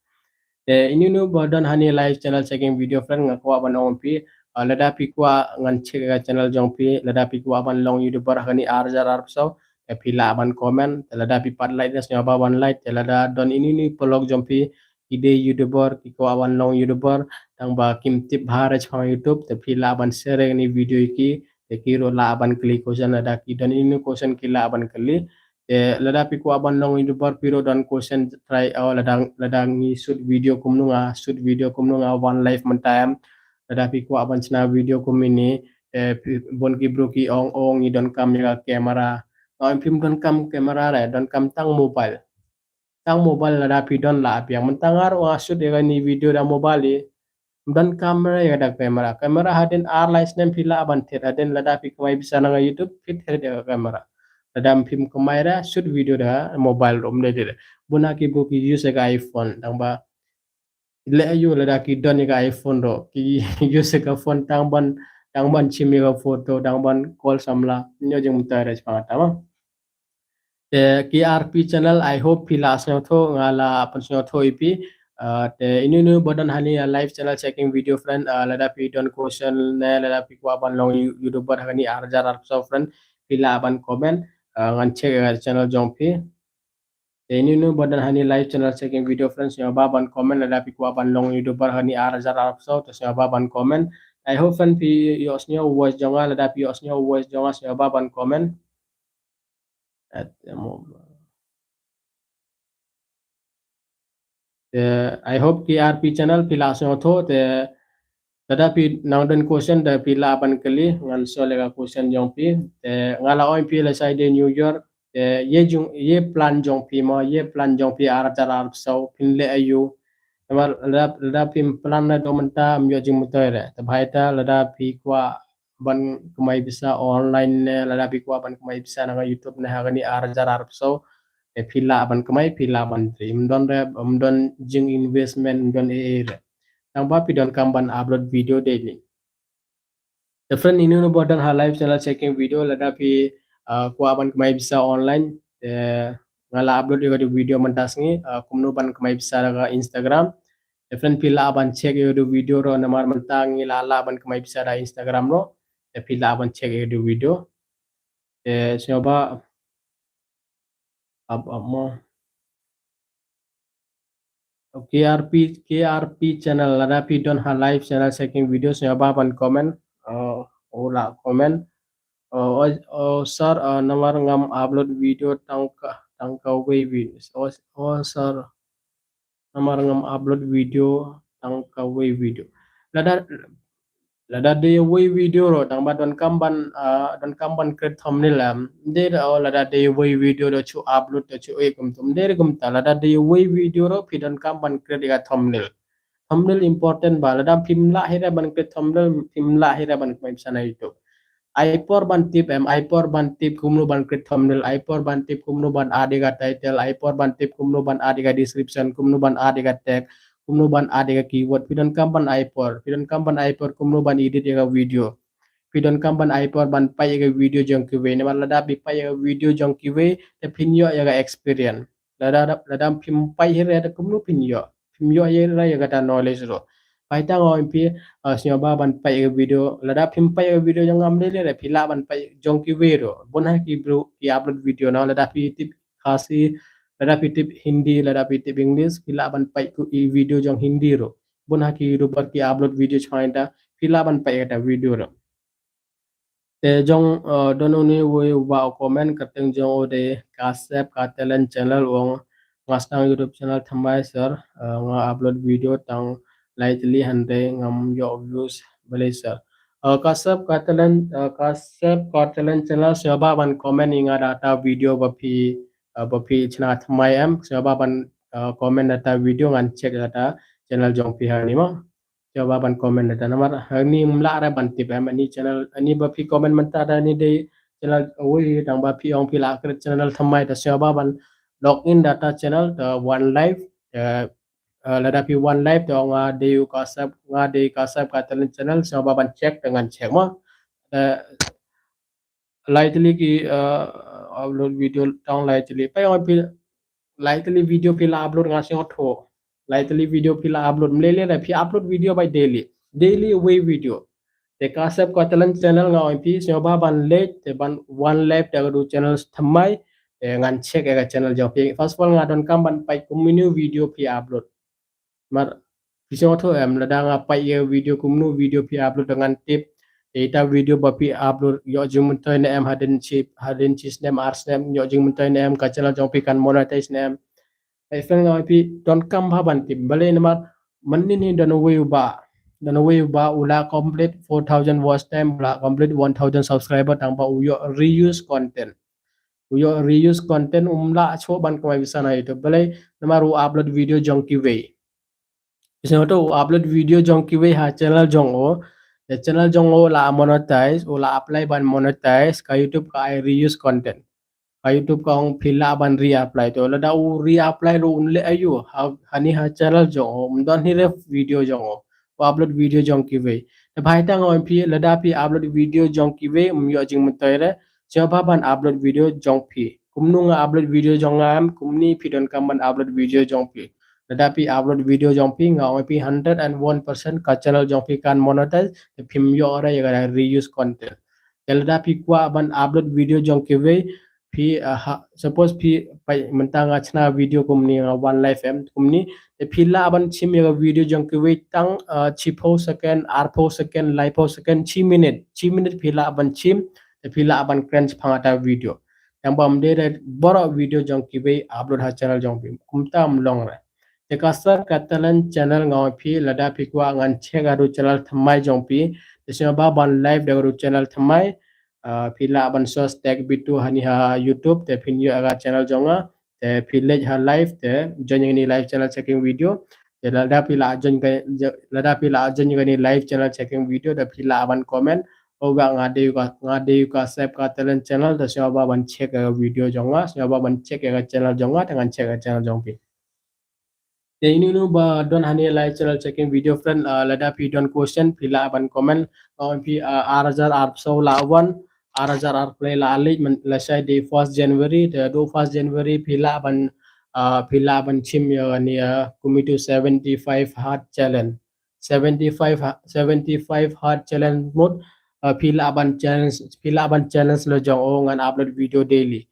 Te ino ino ba don hani live channel checking video friend, nga kwah ban ong phi, ah, lada phi kwah ngan check ïa ka channel jong phi, lada phi kwah ban long YouTuber ha kani ar hajar arphew saw, te phi lah ban comment, te lada phi pat like, te sngewbha ban like, te lada don ino ino paralok jong phi ki dei YouTuber, ki kwah ban long YouTuber, tang ba kim tip bha re shaphang YouTube, te phi lah ban share ïa kani video ïa ki, te ki ruh lah ban kylli question, lada ki don ino ino question ki lah ban kylli. Te lada phi kwah ban long YouTuber, phi ruh don question try, oh, lada, lada ngi shoot video kumno, nga shoot video kumno, nga wan live mynta em. Lada phi kwah ban shna video kumne, te phi, bun ki bru ki ong, ong ngi donkam ïa ka camera. Nga ong phim donkam camera re, donkam tang mobile. Tang mobile lada phi don la ap ïa. Mynta nga ruh nga shoot ïa kani video da mobile hi. Ym don camera ïa da camera. Camera hadien ar lai snem phi lah ban thied, hadien lada phi kamai pisa na ka YouTube, phi thied ïa ka camera. Lada phim kamai re, shoot video da mobile ruh ym dei de. Bun ha ki bru ki use ïa ka iPhone, tang ba leh aïu lada ki don ïa ka iPhone ruh, ki use ïa ka phone tang ban, tang ban shim ïa ka photo, tang ban call samla. Ym ïoh jingmyntoi re shaphang kata ma. Te K R P channel, I hope phi la sngewthuh, nga la pynsngewthuh ïa phi. Ah, te ino ino ba don hani live channel checking video friend, ah, lada phi don question ne lada phi kwah ban long You-, YouTuber ha kani ar hajar arphew saw friend, phi lah ban comment, ah, ngan check ïa ka channel jong phi. Te ino ino ba don hani live channel checking video friend, sngewbha ban comment, lada phi kwah ban long YouTuber ha kani ar hajar arphew saw, te sngewbha ban comment. I hope friend phi ïohsngew voice jong nga, lada phi ïohsngew voice jong nga, sngewbha ban comment. At the moment. Te, I hope K R P channel phi la sngewthuh, te lada phi nang don question te phi lah ban kylli, ngan solve ïa ka question jong phi. Te nga la ong ïa phi lashai dei New Year, te ïa jong, ïa plan jong phi mo, ïa plan jong phi ar hajar arphew saw, phin leh aïu. Namar lada, lada phim plan na da mynta ym ïoh jingmyntoi re. Te bha ïa ta lada phi kwah ban kamai pisa online ne, lada phi kwah ban kamai pisa na ka YouTube ne ha kani ar hajar arphew saw, te phi lah ban kamai, phi lah ban trei. Ym don re, ym don jing investment, ym don ei ei re. Tang ba phi donkam ban upload video daily. Te friend, ino ino ba don ha live channel checking video, lada phi, ah, kwah ban kamai pisa online, te nga la upload ïa ka video mynta sngi, ah, kumno ban kamai pisa da ka Instagram. Te friend, phi lah ban check ïa ka video ruh, namar mynta ngi la lah ban kamai pisa da Instagram ruh. Te phi lah ban check ïa ka video. Te sngewbha, ap, ap mo. K R P, K R P channel, lada phi don ha live channel checking video, sngewbha ban comment. Oh, u la comment. Oh, oh, oh, sir, oh, namar ngam upload video tang ka, tang kawei video. O, o sir, namar ngam upload video tang kawei video. Lada, lada dei wei video ruh, tang ba donkam ban, ah, donkam ban create thumbnail em. Dei da, o lada dei wei video da chu upload da chu e kumtum. Dei da kumta, lada dei wei video ruh phi donkam ban create ïa ka thumbnail. Thumbnail important ba, lada phim lah hi re ban create thumbnail, phim lah hi re ban kmai pisa na YouTube. Ai por ban tip em, ai por ban tip kumno ban create thumbnail, ai por ban tip kumno ban add ïa ka title, ai por ban tip kumno ban add ïa ka description, kumno ban add ïa ka tag, kumno ban add ïa ka keyword. Phi donkam ban ai por, phi donkam ban ai por kumno ban edit ïa ka video. Phi donkam ban ai por ban peit ïa ka video jong kiwei. Namar lada phi peit ïa ka video jong kiwei, te phin ïoh ïa ka experience. Lada, lada phim peit hi re te kumno phin ïoh. Phim ïoh hi re ïa kata knowledge ruh. Peit tang ong phi, ah, sngewbha ban peit ïa ka video. Lada phim peit ïa ka video jong nga em lei lei re, phi lah ban peit jong kiwei ruh. Bun ha ki bru, ki upload video na, lada phi tip Khasi, lada phi tip Hindi, lada phi tip English, phi lah ban peit ki video jong Hindi ruh. Bun ha ki YouTuber ki upload video chwa ita, phi lah ban peit ïa kata video ruh. Te jong, eh, don une uwei uba u comment, kyrteng jong u dei Kasep Ka Talent Channel, u ong nga sdang YouTube channel thymmai sir, eh, nga upload video tang lai tylli hynrei ngam ïoh views, balei sir. Eh, Kasep Ka Talent, eh, Kasep Ka Talent Channel, sngewbha ban comment ïa nga da kata video ba phi, eh, ba phi shna thymmai em, sngewbha ban, eh, comment da kata video, ngan check da kata channel jong phi hangne mo. Sngewbha ban comment da kata namar hangne ym lah re ban tip em, ani channel, ani ba phi comment mynta da ani dei channel, oi, tang ba phi ong phi lah create channel thymmai, te sngewbha ban log in da kata channel, te wan live, te, eh, lada phi wan live te ong nga dei u Kasep, nga dei Kasep Ka Talent Channel, sngewbha ban check te ngan check mo. Te lai tylli ki, eh, upload video tang lai tylli. Peit ong phi lai tylli video phi la upload nga sngewthuh. Lai tylli video phi la upload, ym lei lei re phi upload video bai daily. Daily wei video. Te Kasep Ka Talent Channel nga ong phi sngewbha ban leit te ban wan live da ka du channel thymmai. Te ngan check ïa ka channel jong phi. First of all nga donkam ban peit kumno video phi upload. Namar phi sngewthuh em, lada nga peit ïa video kumno video phi upload te ngan tip. Te ita video ba phi upload ïoh jingmyntoi ne em, hadien shi, hadien shi snem ar snem ïoh jingmyntoi ne em, ka channel jong phi kan monetize ne em. Te phi nga phi donkam bha ban tip. Balei namar mynnin hi don uwei uba, don uwei uba u la complete four thousand watch time, u la complete one thousand subscriber tang ba u ïoh reuse content. U ïoh reuse content, um lah shuh ban kamai pisa na YouTube. Balei namar u upload video jong kiwei. Phi sngewthuh, u upload video jong kiwei ha channel jong u. Te channel jong u la monetize, u la apply ban monetize, ka YouTube ka ai reuse content. Ka YouTube ka ong phi lah ban reapply, te lada u reapply ruh un leh aïu ha, hani ha channel jong u, ym don hi re video jong u. U upload video jong kiwei. Te bha ita nga ong phi lada phi upload video jong kiwei ym ïoh jingmyntoi re. Sngewbha ban upload video jong phi. Kumno nga upload video jong nga em, kumne phi donkam ban upload video jong phi. Lada phi upload video jong phi, nga ong phi hundred and one percent ka channel jong phi kan monetize, te phim ïoh re ïa ka reuse content. Te lada phi kwah ban upload video jong kiwei, phi, ah, ha, suppose phi peit mynta nga shna video kumne, nga wan live em kumne, te phi lah ban shim ïa ka video jong kiwei tang, ah, shiphew second, arphew second, laiphew second, shi minute, shi minute phi lah ban shim, te phi lah ban kren shaphang kata video. Tang ba ym dei re baroh video jong kiwei upload ha channel jong phi. Kumta ym long re. Te Kasep Ka Talent Channel nga ong phi lada phi kwah ngan check ïa ka du channel thymmai jong phi. Te sngewbha ban live da ka du channel thymmai. Ah, phi lah ban search Tech Bitu hani ha YouTube, te phin ïoh ïa ka channel jong nga. Te phi leit ha live, te join ïa kane live channel checking video. Te lada phi lah join ka, lada phi lah join ïa kane live channel checking video, te phi lah ban comment. O bah nga dei u Ka, nga dei u Kasep Ka Talent Channel, te sngewbha ban check ïa ka video jong nga, sngewbha ban check ïa ka channel jong nga, te ngan check ïa ka channel jong phi. Te ine ine ba don hani live channel checking video friend, ah, lada phi don question, phi lah ban comment, nga ong phi, ah, ar hajar arphew saw la wan, ar hajar arphew lai la leit, man, lashai dei first January, te du first January, phi lah ban, ah, phi lah ban shim ïa kane, ah, Kumitu seventy-five Heart Challenge. Seventy-five ha-, seventy-five Heart Challenge mut, ah, phi lah ban challenge, phi lah ban challenge lajong u ngan upload video daily.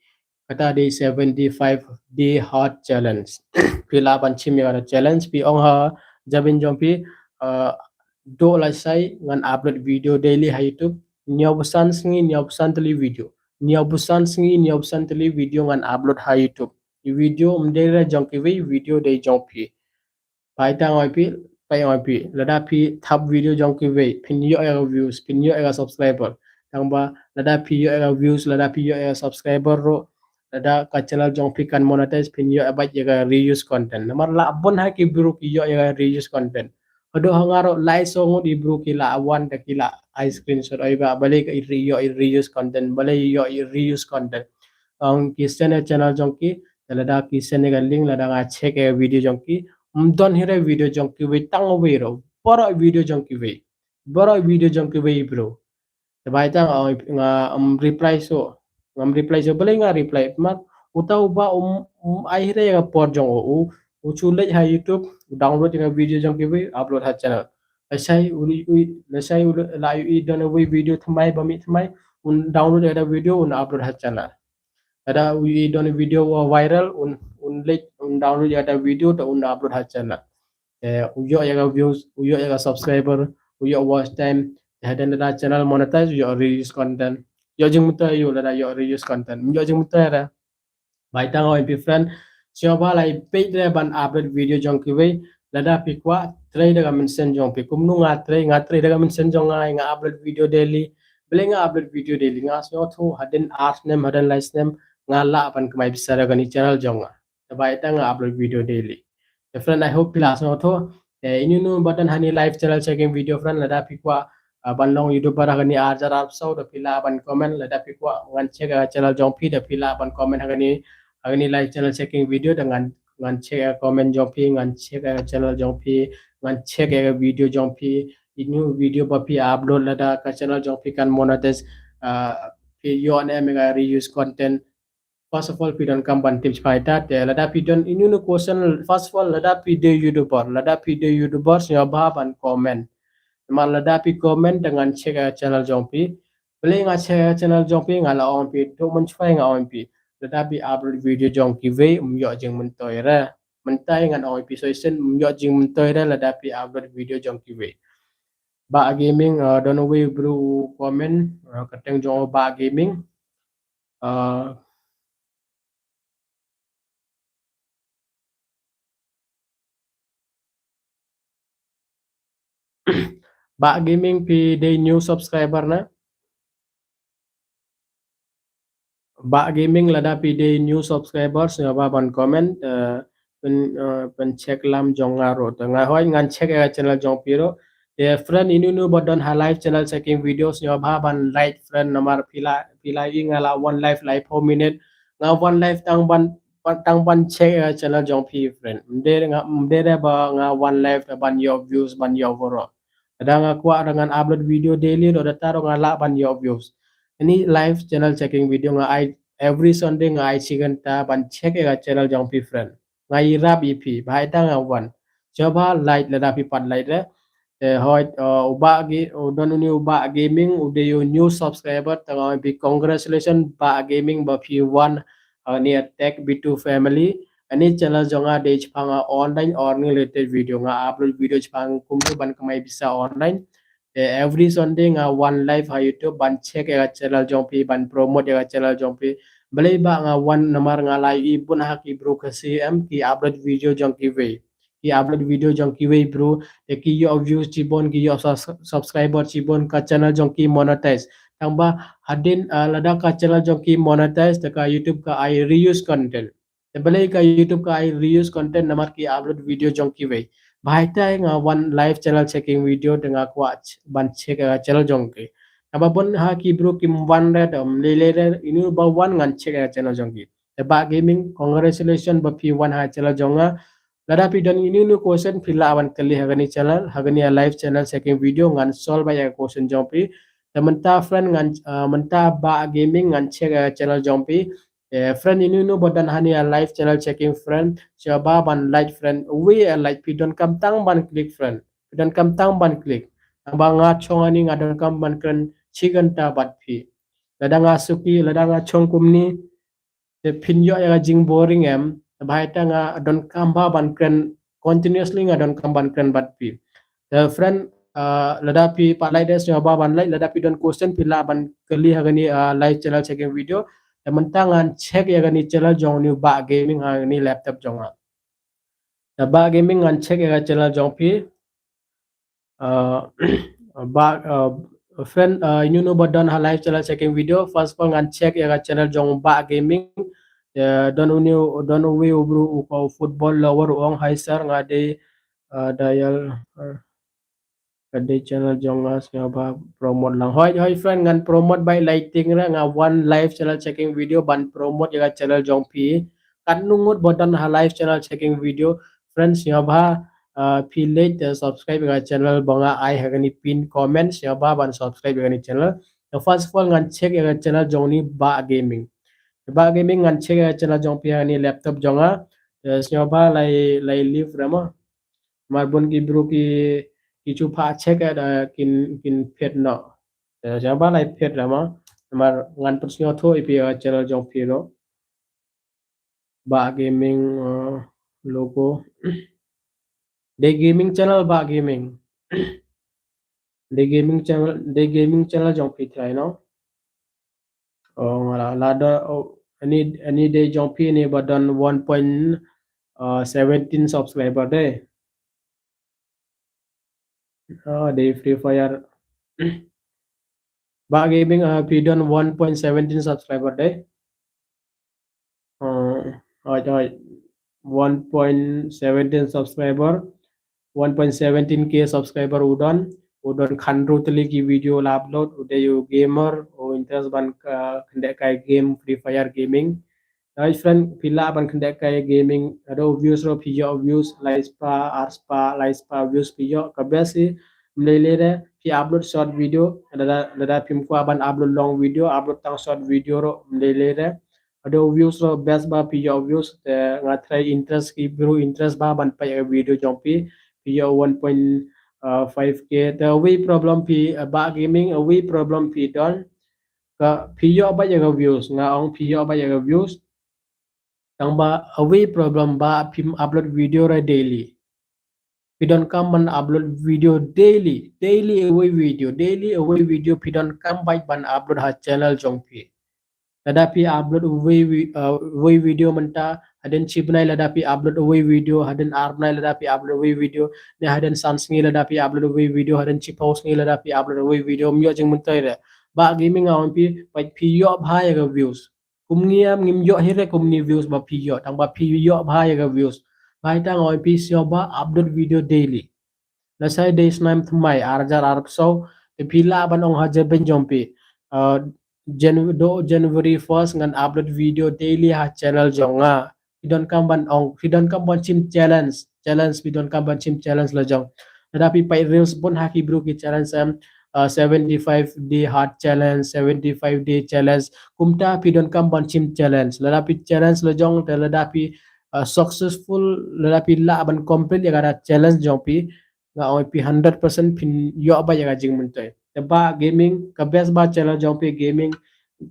Kata dei seventy-five day heart challenge. Phi lah ban shim ïa kata challenge, phi ong ha jabieng jong phi, ah, duh lashai ngan upload video daily ha YouTube. Hynñiewphew san sngi, hynñiewphew san tylli video. Hynñiewphew san sngi, hynñiewphew san tylli video ngan upload ha YouTube. Video ym dei re jong kiwei, video dei jong phi. Peit tang oi phi, peit oi phi. Lada phi thap video jong kiwei, phin ïoh ïa ka views, phin ïoh ïa ka subscriber. Tang ba lada phi ïoh ïa ka views, lada phi ïoh ïa ka subscriber ruh, lada ka channel jong phi kan monetize, phin ïoh ïa bad ïa ka reuse content. Namar la bun ha ki bru ki ïoh ïa ka reuse content. Haduh ha nga ruh lai song ngut i bru ki la wan da ki la ai screenshot oi ba balei ka i re-, ïoh i reuse content, balei ïoh i reuse content. Ong ki send ïa channel jong ki, te lada ki send ïa ka link, lada nga check ïa video jong ki, ym don hi re video jong kiwei tang wei ruh, baroh video jong kiwei. Baroh video jong kiwei bru. Te bai tang, oh, nga, um, reply so. Ngam reply so, balei nga reply. Mat, uta u bah, um, um, ai hi re ïa ka por jong u, u, u shu leit ha YouTube, u download ïa ka video jong kiwei, upload ha channel. Lashai, u, u, lashai, u, la, u, i don wei video thymmai, ba mih thymmai, un download ïa ka video, un upload ha channel. Lada u, i don video wa viral, un, un leit, un download ïa ka video, te un upload ha channel. Eh, u ïoh ïa ka views, u ïoh ïa ka subscriber, u ïoh watch time. Eh, hadien lada channel monetize, u ïoh reuse content. Ïoh jingmyntoi ïoh lada ïoh reuse content. Ym ïoh jingmyntoi re. Bai tang oi phi friend. Sngewbha lai peit re ban upload video jong kiwei. Lada phi kwah trei da ka mynsiem jong phi. Kumno nga trei, nga trei da ka mynsiem jong nga, nga upload video daily. Balei nga upload video daily. Nga sngewthuh hadien ar snem, hadien lai snem, nga lah ban kamai pisa da kani channel jong nga. Te bai tang nga upload video daily. Te friend, I hope phi la sngewthuh. Te inu inu ba don hani live channel checking video friend, lada phi kwah, ah, ban long YouTuber ha kani ar hajar arphew saw, te phi lah ban comment, lada phi kwah ngan check, ah, channel jong phi, te phi lah ban comment ha kani, ha kani live channel checking video, te ngan, ngan check, ah, comment jong phi, ngan check, ah, channel jong phi, ngan check, ah, video jong phi, inu video ba phi upload lada ka channel jong phi kan monetize, ah, phi ïoh ne em ïa ka reuse content. First of all, phi donkam ban tip shaphang ita, te lada phi don inu inu question, first of all, lada phi dei YouTuber, lada phi dei YouTuber, sngewbha ban comment. Namar lada phi comment, te ngan check ïa channel jong phi. Balei nga check ïa channel jong phi, nga la ong phi, to mynshuwa nga ong phi. Lada phi upload video jong kiwei, ym ïoh jingmyntoi re. Mynta ngan ong phi suggestion, ym ïoh jingmyntoi re, lada phi upload video jong kiwei. Bah Gaming, uh, don uwei u bru comment, uh, kyrteng jong u Bah Gaming. Uh, Bah Gaming phi dei new subscriber na? Bah Gaming lada phi dei new subscriber, sngewbha ban comment, uh, pyn, uh, pyncheck lam jong nga ruh. Te nga hoi ngan check ïa ka channel jong phi ruh. Te friend inu inu ba don ha live channel checking video, sngewbha ban like friend, namar phi la, phi la ïohi nga la wan live laiphew minute. Nga wan live tang ban, ban, tang ban check ïa ka channel jong phi friend. Ym dei nga, ym dei re ba nga wan live te ban ïoh views, ban ïoh waroh. Lada nga kwah ruh ngan upload video daily ruh, lada ruh nga lah ban ïoh views. Ini live channel checking video nga ai every Sunday nga ai shi kynta ban check ïa ka channel jong phi friend. Nga ïarap ïa phi, bha ita nga wan. Sngewbha like lada phi pat like re. Te hoi, uh, u Bah Ga-, u don uni u Bah Gaming, u dei u new subscriber, te nga ong phi congratulations Bah Gaming ba phi wan, uh, ni Tech B two family. Ani channel jong nga dei shaphang, uh, online earning related video. Nga upload video shaphang kumno ban kamai pisa online. Te every Sunday nga wan live ha YouTube ban check ïa ka channel jong phi, ban promote ïa ka channel jong phi. Balei ba nga wan, namar nga la ïohi bun ha ki bru ka C M ki upload video jong kiwei. Ki upload video jong kiwei bru, te ki ïoh views shibun, ki ïoh sus-, subscriber shibun, ka channel jong ki monetize. Tang ba hadien, uh, lada ka channel jong ki monetize, te ka YouTube ka ai reuse content. Te balei ka YouTube ka ai reuse content, namar ki upload video jong kiwei. Bha ita nga wan live channel checking video, te nga kwah ch-, ban check ïa ka channel jong ki. Tang ba bun ha ki bru kim wan re, te ym lei lei re, inu ba wan ngan check ïa ka channel jong ki. Te Bah Gaming, congratulations ba phi wan ha channel jong nga. Lada phi don inu inu question phi lah ban kylli ha kani channel, ha kani live channel checking video ngan solve ïa ka question jong phi. Te mynta friend ngan, uh, mynta Bah Gaming ngan check ïa ka channel jong phi. Eh, friend inu inu ba don hani live channel checking friend, sngewbha ban like friend. Uwei ïa like phi donkam tang ban click friend. Phi donkam tang ban click. Tang ba nga shong ani nga donkam ban kren shi kynta bad phi. Lada nga suki, lada nga shong kumni, te phin ïoh ïa ka jingboring em, te bha ita nga donkam bha ban kren continuously, nga donkam ban kren bad phi. Te friend, uh, lada phi pat like de sngewbha ban like, lada phi don question phi lah ban kylli ha kani, uh, live channel checking video. Te mynta ngan check ïa kani channel jong uni u Bah Gaming ha kani laptop jong nga. Te Bah Gaming, ngan check ïa ka channel jong phi. Uh, Bah, uh, friend, uh, uni u ba don ha live channel checking video. First of all, ngan check ïa ka channel jong Bah Gaming. Uh, don uni, don uwei u bru u ka football lover u ong, "Hi sir, nga dei, uh, dial, uh, ka dei channel jong nga, sngewbha promote lang." Hoi, hoi friend, ngan promote beit, lighting re, nga wan live channel checking video ban promote ïa ka channel jong phi. Katno ngut ba don ha live channel checking video, friend, sngewbha, uh, phi leit, uh, subscribe ïa ka channel ba nga ai ha kani pin comment, sngewbha ban subscribe ïa kani channel. The first of all, ngan check ïa ka channel jong uni Bah Gaming. Bah Gaming, ngan check ïa ka channel jong phi ha kani laptop jong nga. Uh, sngewbha lai, lai leave re mo. Mar bun ki bru ki, ki shu phah check, eh, kin, kin phet noh. Eh, sngewbha lai phet re mo. Mar ngan pynsngewthuh ïa phi ïa ka channel jong phi ruh. Bah Gaming, eh, logo. Dei gaming channel, Bah Gaming. Dei gaming channel, dei gaming channel jong phi trai no. Oh, nga la, la don, oh, ani, ani dei jong phi ni ba don one point, uh, seventeen subscriber dei. Oh, dei Free Fire. Bah Gaming, uh, phi don one point seventeen subscriber dei. Uh, hoi, hoi. One point seventeen subscriber. One point seventeen K subscriber u don. U don khatnriew tylli ki video la upload. U dei u gamer, u interest ban ka, khyndai kai game Free Fire gaming. Hoi friend, phi lah ban khyndai kai gaming. Haduh views ruh phi ïoh views, lai spah, ar spah, lai spah views phi ïoh. Ka best hi, ym lei lei re, phi upload short video. Lada, lada phim kwah ban upload long video, upload tang short video ruh, ym lei lei re. Haduh views ruh best ba phi ïoh views, te nga trai interest ki bru interest ba ban peit ïa video jong phi, phi ïoh one point five K. Te uwei problem phi, uh, Bah Gaming, uwei problem phi don. Ka phi ïoh beit ïa ka views, nga ong phi ïoh beit ïa ka views. Tang ba uwei problem ba phim upload video re daily. Phi donkam ban upload video daily, daily uwei video, daily uwei video phi donkam beit ban upload ha channel jong phi. Lada phi upload uwei vi-, uh, uwei video mynta, hadien shi bnai lada phi upload uwei video, hadien ar bnai lada phi upload uwei video, ne hadien san sngi lada phi upload uwei video, hadien shiphew sngi lada phi upload uwei video, ym ïoh jingmyntoi re. Bah Gaming, nga ong phi, peit phi ïoh bha ïa ka views. Kumne em, ngim ïoh hi re kumne views ba phi ïoh, tang ba phi ïoh bha ïa ka views. Ba ita nga ong phi sngewbha upload video daily. Lashai dei snem thymmai, ar hajar arphew saw, te phi lah ban ong ha jabieng jong phi, uh, Jan-, haduh January first ngan upload video daily ha channel jong nga. Phi donkam ban ong, phi donkam ban shim challenge, challenge, phi donkam ban shim challenge la jong. Lada phi peit reels bun ha ki bru ki challenge em, uh, seventy-five day hard challenge, seventy-five day challenge. Kumta phi donkam ban shim challenge. Lada phi challenge la jong, te lada phi, uh, successful, lada phi lah ban complete ïa kata challenge jong phi, nga ong phi hundred percent phin ïoh beit ïa ka jingmyntoi. Te Bah Gaming, ka best ba channel jong phi gaming,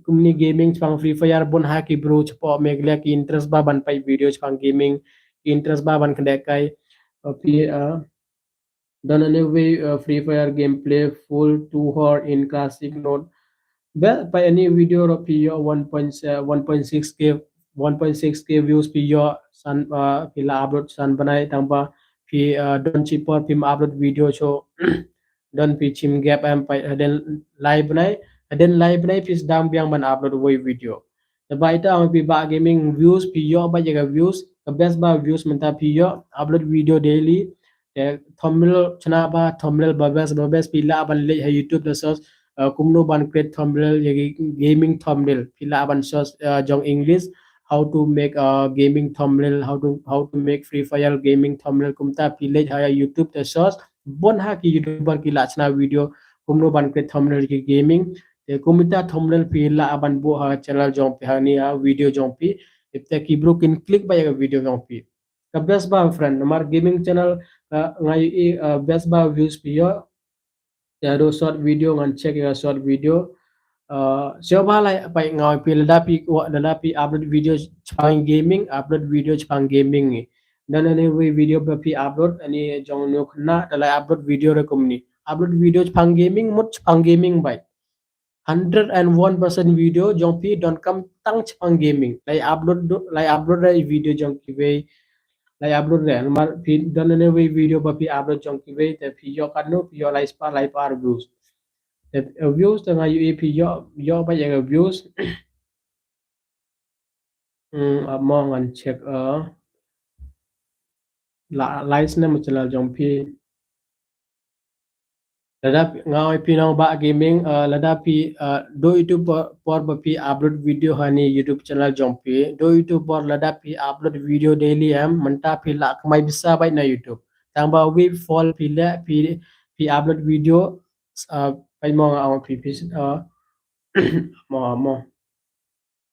kumne gaming shaphang Free Fire, bun ha ki bru shapoh Meghalaya ki interest ba ban peit video shaphang gaming, ki interest ba ban khyndai kai, uh, phi, uh, don uwei, uh, Free Fire gameplay full two hour in classic mode. Ba peit ïa kane video ruh phi ïoh one point, uh, one point six K, one point six K views phi ïoh san, uh, phi la upload san bnai, tang ba phi, uh, don shipor phim upload video shuh. Don phi shim gap em, peit hadien lai bnai, hadien lai bnai phi sdang biang ban upload uwei video. Te ba ita ong phi Bah Gaming, views phi ïoh beit ïa ka views, ka best ba views mynta phi ïoh, upload video daily. Te thumbnail, shna ba thumbnail ba best, ba best, phi lah ban leit ha YouTube da search, uh, kumno ban create thumbnail, ïa ki gaming thumbnail. Phi lah ban search, uh, jong English, how to make a gaming thumbnail, how to, how to make Free Fire gaming thumbnail. Kumta phi leit ha YouTube da search, bun ha ki YouTuber ki la shna video kumno ban create thumbnail ki gaming. Te kumta thumbnail phi lah ban buh ha channel jong phi, ha kane ha video jong phi. Te ki bru kin click beit ïa ka video jong phi. Ka best ba friend, namar gaming channel, uh, nga ïohi, uh, best ba views phi ïoh. Ïa haduh short video, ngan check ïa short video. Uh, sngewbha lai peit, nga ong phi lada phi, lada phi upload video shaphang gaming, upload video shaphang gaming. Don uwei video ba phi upload, kane jong une u khynnah, te la upload video re kumne. Upload video shaphang gaming, mut shaphang gaming beit. hundred and one percent video jong phi donkam tang shaphang gaming. Lai upload do, lai upload re video jong kiwei. Lai upload re, namar phi don ne wei video ba phi upload jong kiwei, te phi ïoh katno, phi ïoh lai spah, lai par views. Te, eh, views te nga ïohi phi ïoh, ïoh ba ïa views. Hmm, ap mo ngan check, eh, la, lai snem channel jong phi. Lada phi, nga oi phi nong Bah Gaming, eh, lada phi, eh, do itu por, por ba phi upload video ha ni YouTube channel jong phi. Do itu por lada phi upload video daily em, mynta phi la kmai pisa bha na YouTube. Tang ba wi fall phi le, phi, phi upload video, eh, pai mo nga ong phi, phi, eh, mo, mo.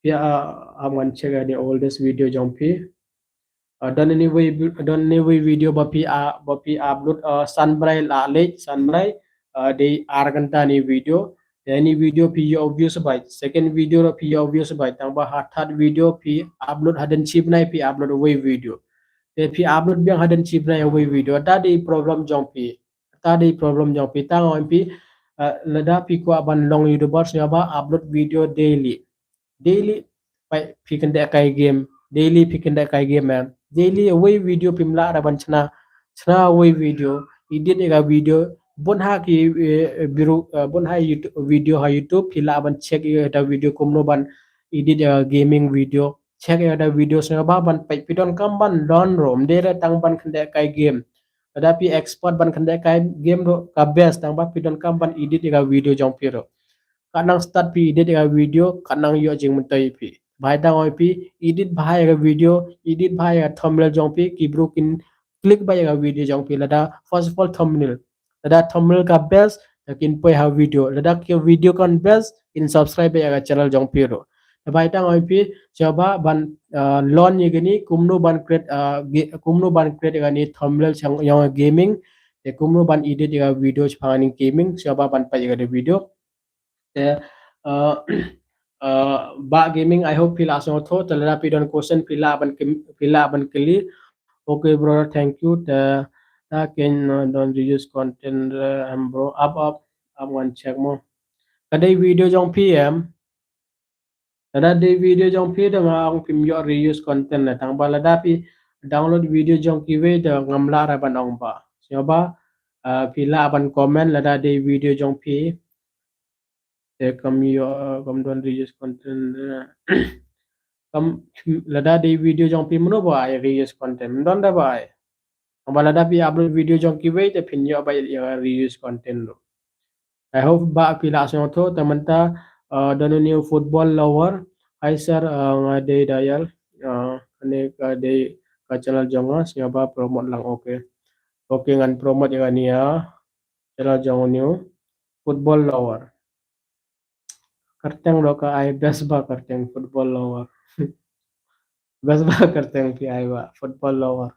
Phi, ah, ap ngan check ïa ni oldest video jong phi. Ah, don ne wei, don ne wei video ba phi, ah, ba phi upload, ah, san bnai la leh, san bnai, ah, dei ar kynta ni video. Te ni video phi ïoh views bha. Second video ruh phi ïoh views bha. Tang ba ha third video phi upload hadien shi bnai phi upload wei video. Te phi upload biang hadien shi bnai wei video. Te dei problem jong phi. Te dei problem jong phi. Tang ong phi, ah, lada phi kwah ban long YouTuber sngewbha upload video daily. Daily, phi, phi kynduh kai game. Daily phi kynduh kai game em. Daily wei video phim lah ra ban chna, chna wei video, edit ïa ka video. Bun ha ki, eh, biru, eh, bun ha YouTube, video ha YouTube phi lah ban check ïa ka video kumno ban edit ïa ka gaming video. Check ïa ka video sngewbha ban phi, phi donkam ban learn ruh. Ym dei re tang ban kynduh kai game. Lada phi expert ban kynduh kai game ruh ka best, tang ba phi donkam ban edit ïa ka video jong phi ruh. Katnang start phi edit ïa ka video, katnang ïoh jingmyntoi phi. Bha tang oi phi edit bha ïa ka video, edit bha ïa ka thumbnail jong phi, ki bru kin click bha ïa ka video jong phi. Lada first of all thumbnail. Lada thumbnail ka best, te kin poi ha video. Lada ki video kan best, kin subscribe ïa ka channel jong phi ruh. Te bha tang oi phi, sngewbha ban, ah, learn ïa kane, kumno ban create, ah, ga-, kumno ban create ïa kane thumbnail jong, jong gaming. Te kumno ban edit ïa ka video shaphang kane gaming, sngewbha ban peit ïa ka video. Te, uh, uh, Bah Gaming, I hope phi la sngewthuh, te lada phi don question phi lah ban kim-, phi lah ban kylli. Okay, brother, thank you. Te, te kin, uh, don reuse content, uh, em, bro. Ap, ap, ap ngan check mo. Ka dei video jong phi em. Lada dei video jong phi te nga ong phim ïoh reuse content ne, tang ba lada phi download video jong kiwei te ngam lah ra ban ong ba. Sngewbha, uh, phi lah ban comment lada dei video jong phi. Te kam ïoh, uh, kam don reuse content, uh, kam, lada dei video jong phi mano ba ai reuse content, ym don da ba ai. Tang ba lada phi upload video jong kiwei te phin ïoh ba ïa reuse content ruh. I hope ba phi la sngewthuh. Te mynta, uh, don new football lover. Hi sir, uh, nga dei Dayal. Uh, kane ka dei ka channel jong nga, sngewbha promote lang, okay. Okay, ngan promote ïa kane ïa channel jong u new football lover. Kyrteng ruh ka ai best ba kyrteng football lover. Best ba kyrteng phi ai ba football lover.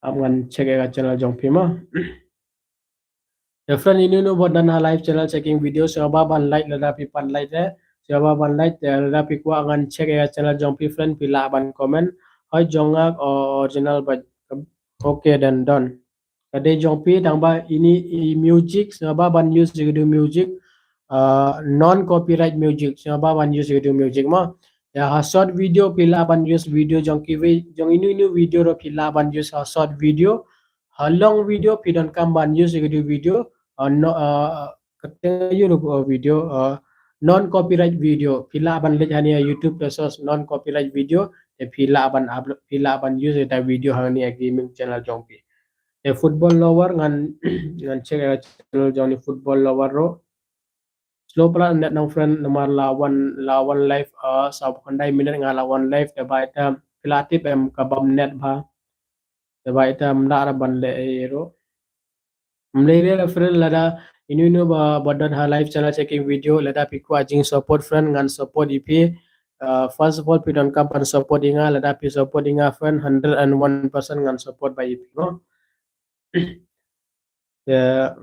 Ap ngan check ïa ka channel jong phi mo. Te friend, inu inu ba don ha live channel checking video, sngewbha ban like lada phi pan like te. Sngewbha ban like te, lada phi kwah ngan check ïa ka channel jong phi friend, phi lah ban comment. Hoi jong nga, o-, original ba, okay, done, done. Ka dei jong phi tang ba ini i music, sngewbha ban use ïa ka dei music, uh, non copyright music, sngewbha ban use ïa ka dei music mo. Ïa ha short video phi lah ban use video jong kiwei, jong inu inu video ruh phi lah ban use ha short video. Ha long video phi donkam ban use ïa ka dei video, uh, no, uh, kyrteng ïa u ruh, uh, video, uh, non copyright video. Phi lah ban leit hangne ha YouTube te search non copyright video, te phi lah ban upload, phi lah ban use ïa ka video hangne ha gaming channel jong phi. Te football lover ngan, ngan check ïa ka channel jong ni football lover ruh. Slow palat net nong friend, namar la wan, la wan live, uh, saw khyndai minit nga la wan live, te ba ita phi la tip em ka bam net bha. Te ba ita ym lah ra ban leh ei ruh. Ym lei re friend, lada inu inu ba, ba don ha live channel checking video, lada phi kwah jing support friend, ngan support ïa phi. Uh, first of all phi donkam ban support ïa nga, lada phi support ïa nga friend, hundred and one percent ngan support ba ïa phi mo. Yeah.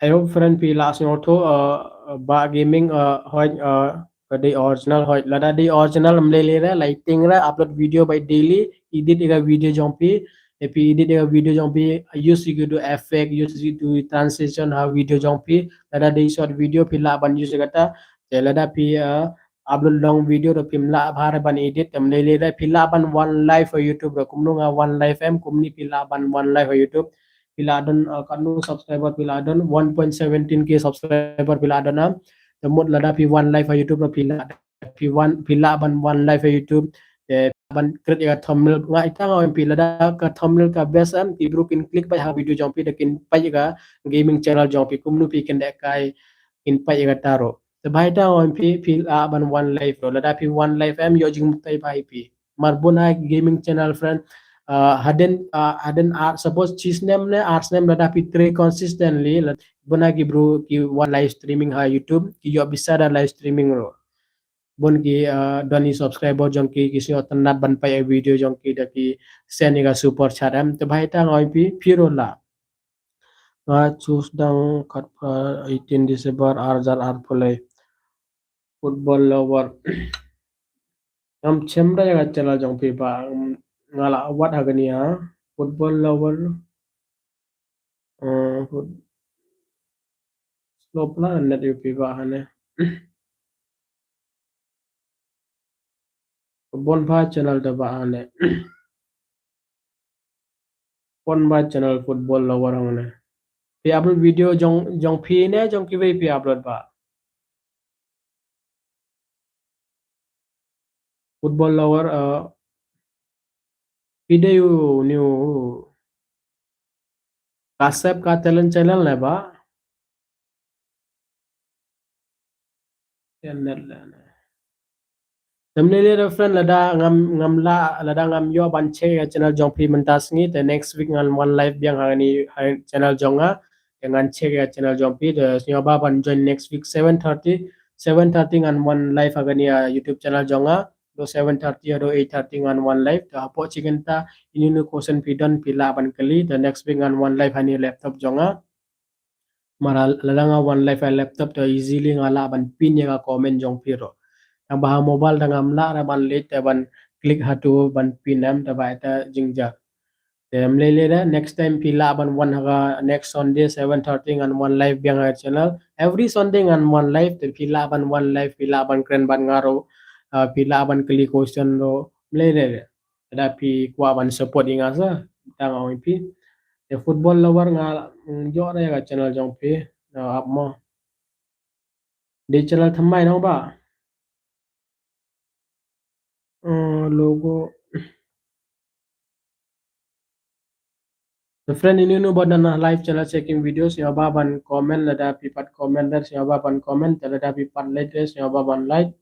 I hope friend phi la sngewthuh, uh, uh, Bah Gaming, uh, hoi, uh, ka dei original hoi. Lada dei original ym lei lei re, lighting re, upload video ba daily, edit ïa ka video jong phi. Te phi edit ïa ka video jong phi, use ïa ki du effect, use ïa ki du transition ha video jong phi. Lada dei short video phi lah ban use ïa kata. Te lada phi, uh, upload long video ruh phim lah bha re ban edit. Te ym lei lei re phi lah ban wan live ha YouTube ruh. Kumno nga wan live em, kumne phi lah ban wan live ha YouTube. Phi lah don, uh, katno subscriber phi lah don, one point seventeen K subscriber phi lah don em. Te mut lada phi wan live ha YouTube ruh phi lah, phi wan, phi lah ban wan live ha YouTube. Te ban create ïa ka thumbnail, nga ita nga ong phi lada ka thumbnail ka best em, ki briew kin click beit ha video jong phi, da kin peit ïa ka gaming channel jong phi, kumno phi kynduh kai kin peit ïa kata ruh. Te bha ita nga ong phi, phi lah ban wan live ruh, lada phi wan live em ïoh jingmyntoi bha ïa phi. Namar bun ha gaming channel friend, uh, hadien, uh, hadien ar, suppose shi snem ne ar snem lada phi trei consistently, la-, bun ha ki briew ki wan live streaming ha YouTube, ki ïoh pisa da live streaming ruh. Bun ki, uh, don i subscriber jong ki, ki sngewtynnat ban peit ïa video jong ki, da ki send ïa ka super chat em. Te bha ita nga ong phi, phi ruh lah. Nga choose dang khatphra eighteen December ar hajar arphew lai. Football lover. Ngam chem re ïa ka channel jong phi ba, nga la wad ha kane ha. Football lover. Uh, foot-, slow pla net ïa phi ba hane. Bun bha channel da ba hane. Bun bha channel football lover hane. Phi upload video jong, jong phi ne jong kiwei phi upload ba? Football lover, uh, phi dei u new Kasep ka talent channel ne ba? Channel ne. Te ym lei lei re friend lada ngam, ngam lah, lada ngam ïoh ban check ïa ka channel jong phi mynta sngi, te next week ngan wan live biang ha kane ha channel jong nga. Te ngan check ïa ka channel jong phi, te sngewbha ban join next week seven thirty, seven thirty ngan wan live ha kane ha YouTube channel jong nga. Haduh seven thirty, haduh eight thirty ngan wan live. Te hapoh shi kynta ine ine i question phi don phi lah ban kylli. Te next week ngan wan live ha kane ha laptop jong nga. Namar lada nga wan live ha laptop te easily nga lah ban pin ïa ka comment jong phi ruh. Tang ba ha mobile te ngam lah re ban leit te ban click hato ban pin em, te ba ita jingjia. Te ym lei lei re, next time phi lah ban wan ha ka next Sunday seven thirty ngan wan live biang ha channel. Every Sunday ngan wan live, te phi lah ban wan live, phi lah ban kren bad nga ruh, ah, phi lah ban kylli question ruh. Ym lei lei re. Lada phi kwah ban support ïa nga sa, tang ong ïa phi. Te football lover nga, mm, ïoh re ïa ka channel jong phi. Na ap mo. Dei channel thymmai nong ba. Uh, logo. Te friend ine ine ba don ha live channel checking video, sngewbha ban comment, lada phi pat comment re sngewbha ban comment, te lada phi pat like re sngewbha ban like.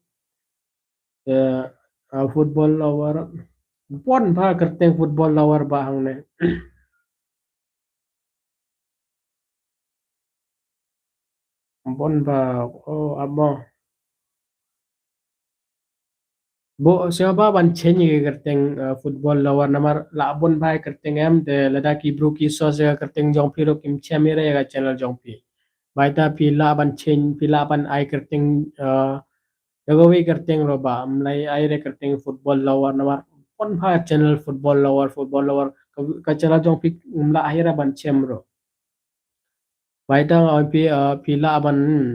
Te, uh, football lover. Bun bha kyrteng football lover ba hangne. Bun bha, oh, ap mo. Bo, sngewbha ban change ïa ka kyrteng, uh, football lover namar la bun bha kyrteng em, te lada ki briew ki search ïa ka kyrteng jong phi ruh kim chem ïa ka channel jong phi. Ba ita phi lah ban change, phi lah ban ai kyrteng, uh, da kawei kyrteng ruh ba, ym lah ai re kyrteng football lover namar bun bha channel football lover, football lover, ka, ka channel jong phi ym lah ai re ban chem ruh. Ba ita nga ong phi, uh, phi lah ban, hmm,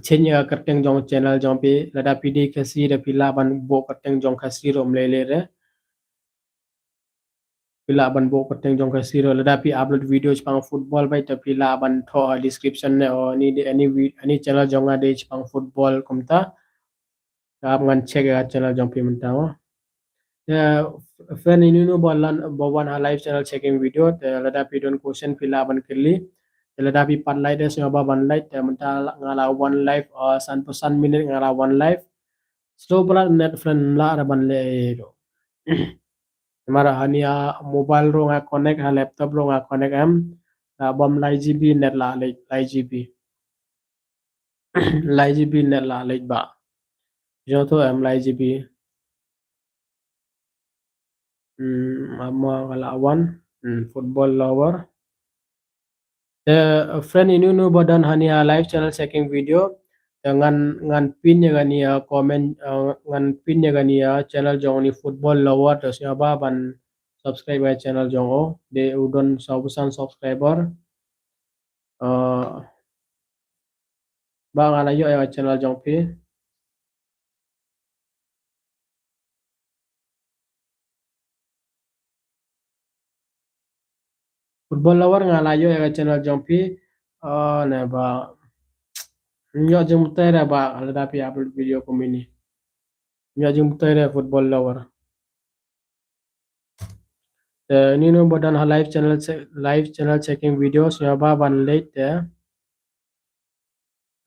change ïa ka kyrteng jong channel jong phi, lada phi dei Khasi te phi lah ban buh kyrteng jong Khasi ruh ym lei lei re. Phi lah ban buh kyrteng jong Khasi ruh, lada phi upload video shaphang football ba ita phi lah ban thoh ha description ne, oh, ani, ani, ani channel jong nga dei shaphang football kumta. Te ap ngan check ïa ka channel jong phi mynta mo. Te friend ine ine ba wan, ba wan ha live channel checking video, te lada phi don question phi lah ban kylli. Te lada phi pat like re sngewbha ban like, te mynta nga la wan live, uh, sanphew san minit nga la wan live. Slow pla net friend, ym lah re ban leh ei ei ruh. Namar ha kane ha mobile ruh nga connect, ha laptop ruh nga connect em. Te bym lai GB net la leh, lai GB. Lai GB net la leit ba. Jong to em lai GB. Hmm, ap mo nga la wan. Hmm, football lover. Te, uh, friend ine ine ba don ha kane ha live channel checking video. Te ngan, ngan pin ïa kane ha comment, uh, ngan pin ïa kane ha channel jong kane football lover, te sngewbha ban subscribe ïa ka channel jong u. Dei u don sawphew san subscriber. Uh, ba nga la ïoh ïa ka channel jong phi. Football Lover, nga la ïoh ïa ka channel jong phi. Uh, ne ba ym ïoh jingmyntoi re ba lada phi upload video kumne. Ym ïoh jingmyntoi re Football Lover. Te uni uno ba don ha live channel che-, live channel checking videos, ïa ba ban leit te,